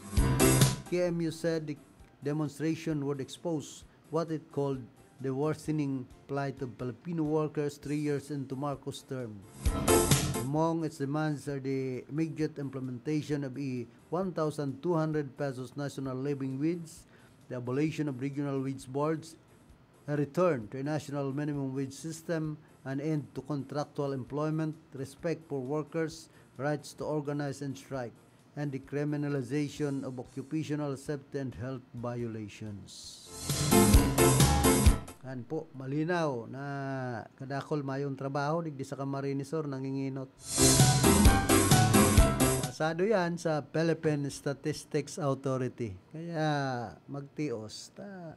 K M U said the demonstration would expose what it called the worsening plight of Filipino workers three years into Marcos' term. Among its demands are the immediate implementation of a one thousand two hundred pesos national living wage, the abolition of regional wage boards, a return to a national minimum wage system, an end to contractual employment, respect for workers' rights to organize and strike, and the criminalization of occupational safety and health violations. Yan po, malinaw na kadakol mayong trabaho digdi sa Camarines Sur, nanginginot. Basado yan sa Philippine Statistics Authority. Kaya magtios ta.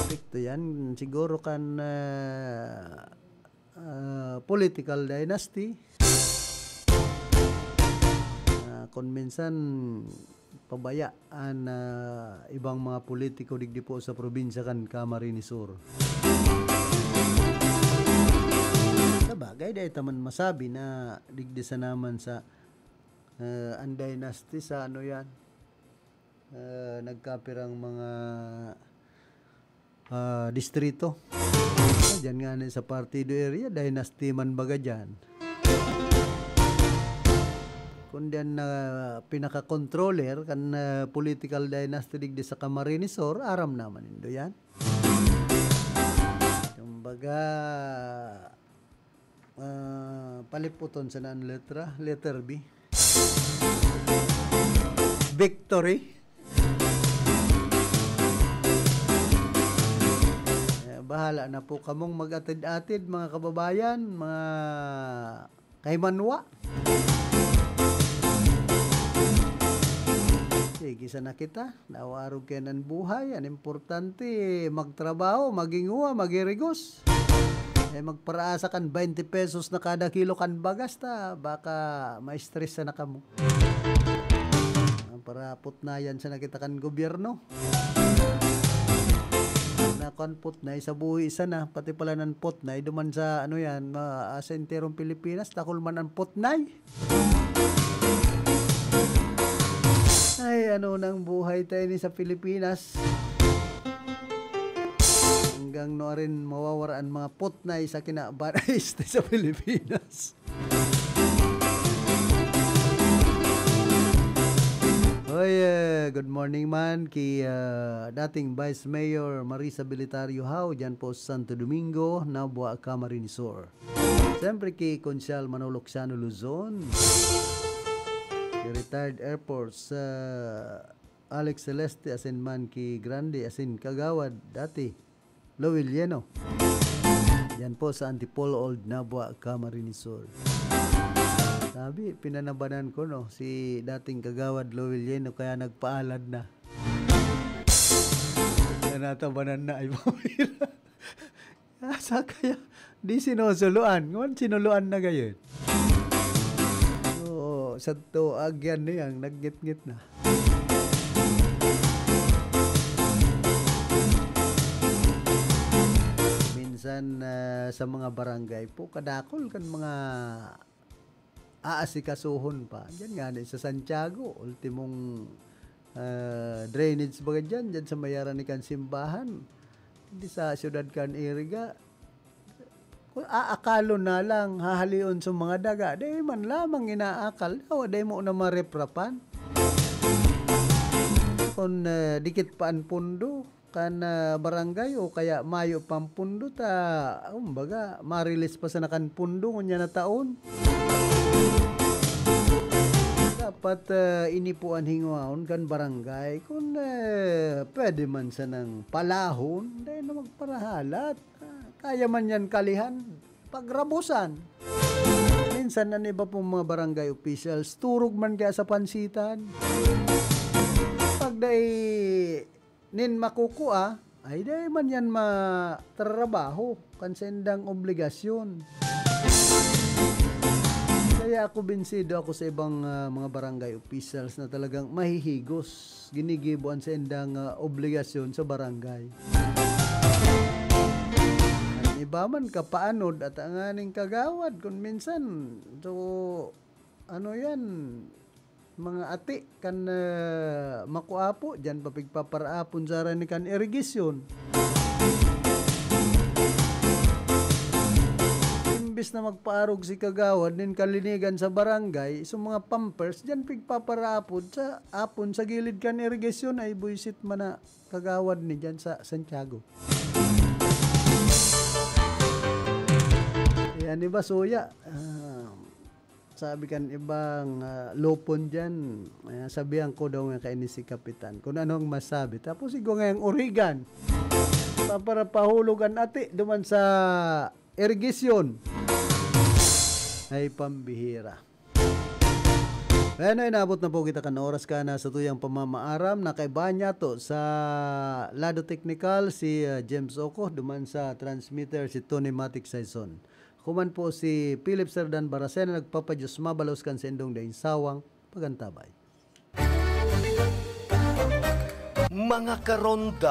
Epekto yan siguro kan, ah, ah, political dynasty. Ah, kung minsan pabaya an, ah, ibang mga politiko digdi po sa probinsya kan Camarines Sur. Sabagay, dai ta man masabi na digdi sa naman sa, ah, an dynasty sa ano yan, ah, nagkapirang mga, ah, distrito. Ah, diyan nga ni sa partido area, dynasty man baga diyan. Kung diyan na pinaka-controller kan, ah, political dynasty digdi sa Camarines Sur, aram naman nindo yan. Kumbaga, ah, paliputon sana an letra, letter B. Victory. Eh, bahala na po kamong mag-atid-atid, mga kababayan, mga kaimanwa. Sige sana kita, nawarog kayan an buhay. An importante, magtrabaho, maghinguha, maghirigos. Eh, magparaasa kan twenty pesos na kada kilo kan bagas ta, baka ma-stress sana kamo. Ang para putnayan sana kita kan gobyerno. Na kan putnay sa buhi sana, pati pala nan putnay, duman sa ano yan, ma-, sa enterong Pilipinas, dakul man an putnay. Ay, ano nang buhay tayo ni sa Pilipinas? Hanggang nuarin mawawara an mga putnay sa kinaban-, este sa Pilipinas. Hoy, eh, good morning man ki, ah, dating Vice Mayor Marisa Belitario Hao, dyan po sa Santo Domingo, Nabua, Camarines Sur. Siyempre ki Konsehal Manolo Xiano Luzon, ki retired Air Force, ah, Alex Celeste, asin man ki Grande, asin Kagawad dati, Lowell Yeno. Yan po sa Antipolo, Old Nabua, Camarines Sur. Sabi, pinanabanan ko, no, si dating Kagawad Lowell Yeno, kaya nagpaalad na. Kaya natabanan na ay pamilya. Asa kaya? Di sinusuluan. Ngon, sinuluan na gayon. Oo, Sa to, agyan na yan, nagnitngit na. Minsan, ah, sa mga barangay po, kadakol kan mga aasikasuhon pa. Diyan nga ni sa Santiago, ultimong, ah, drainage baga diyan, diyan sa may harani kan simbahan. Di sa siyudad kan Iriga. Kung aakalon na lang, hahalion sa mga daga, di man lamang inaakal. Yawa, di mo na mareprapan. Kung, ah, dikit pa ang pundo, kan, ah, barangay o kaya mayo pang pundo ta, kumbaga, marilis pa sana kan pundo ngunyan na taon. Dapat, ah, ini po an hingwaon kan barangay. Kun, eh, pwede man sanang palahon, dai na magparahalat. Ah, kaya man yan kalihan, pagrabusan. Minsan, an iba pong mga barangay officials, turog man kaya sa pansitan. Pag dai nin makukua, ay dai man yan matrarabaho kan saindang obligasyon. Kaya ako, binsido ako sa ibang, ah, mga barangay officials na talagang mahihigos. Ginigibo an saindang, ah, obligasyon sa barangay. An iba man kapaanod at tanganing kagawad kun minsan. So, ano yan? Mga ati kan, ah, makua po, diyan pa pigpaparaapon sa harani kan irigasyon. Imbis na magpaarog si kagawad nin kalinigan sa barangay, so mga pampers, diyan pigpaparaapon sa, apon sa gilid kan irigasyon ay buisit man na kagawad ni diyan sa Santiago. Yan, iba suya. Ah, sabi kan ibang, ah, lupon diyan, ah, sabihan ko daw nga kaini si Kapitan kung ano ang masabi. Tapos igwa ngayang urigan. Paparapahulog an ati duman sa irigasyon. Ay, pambihira. Bueno, inabot na po kita kan oras ka na sa tuyang pamamaaram na kaibahan niya to sa lado teknikal si, ah, James Oco, duman sa transmitter si Tony Matic Saison. Ako man po si Philip Serdan Baracena, nagpapadiyos mabalos kan saindong daing sawang pagantabay. Mga karonda.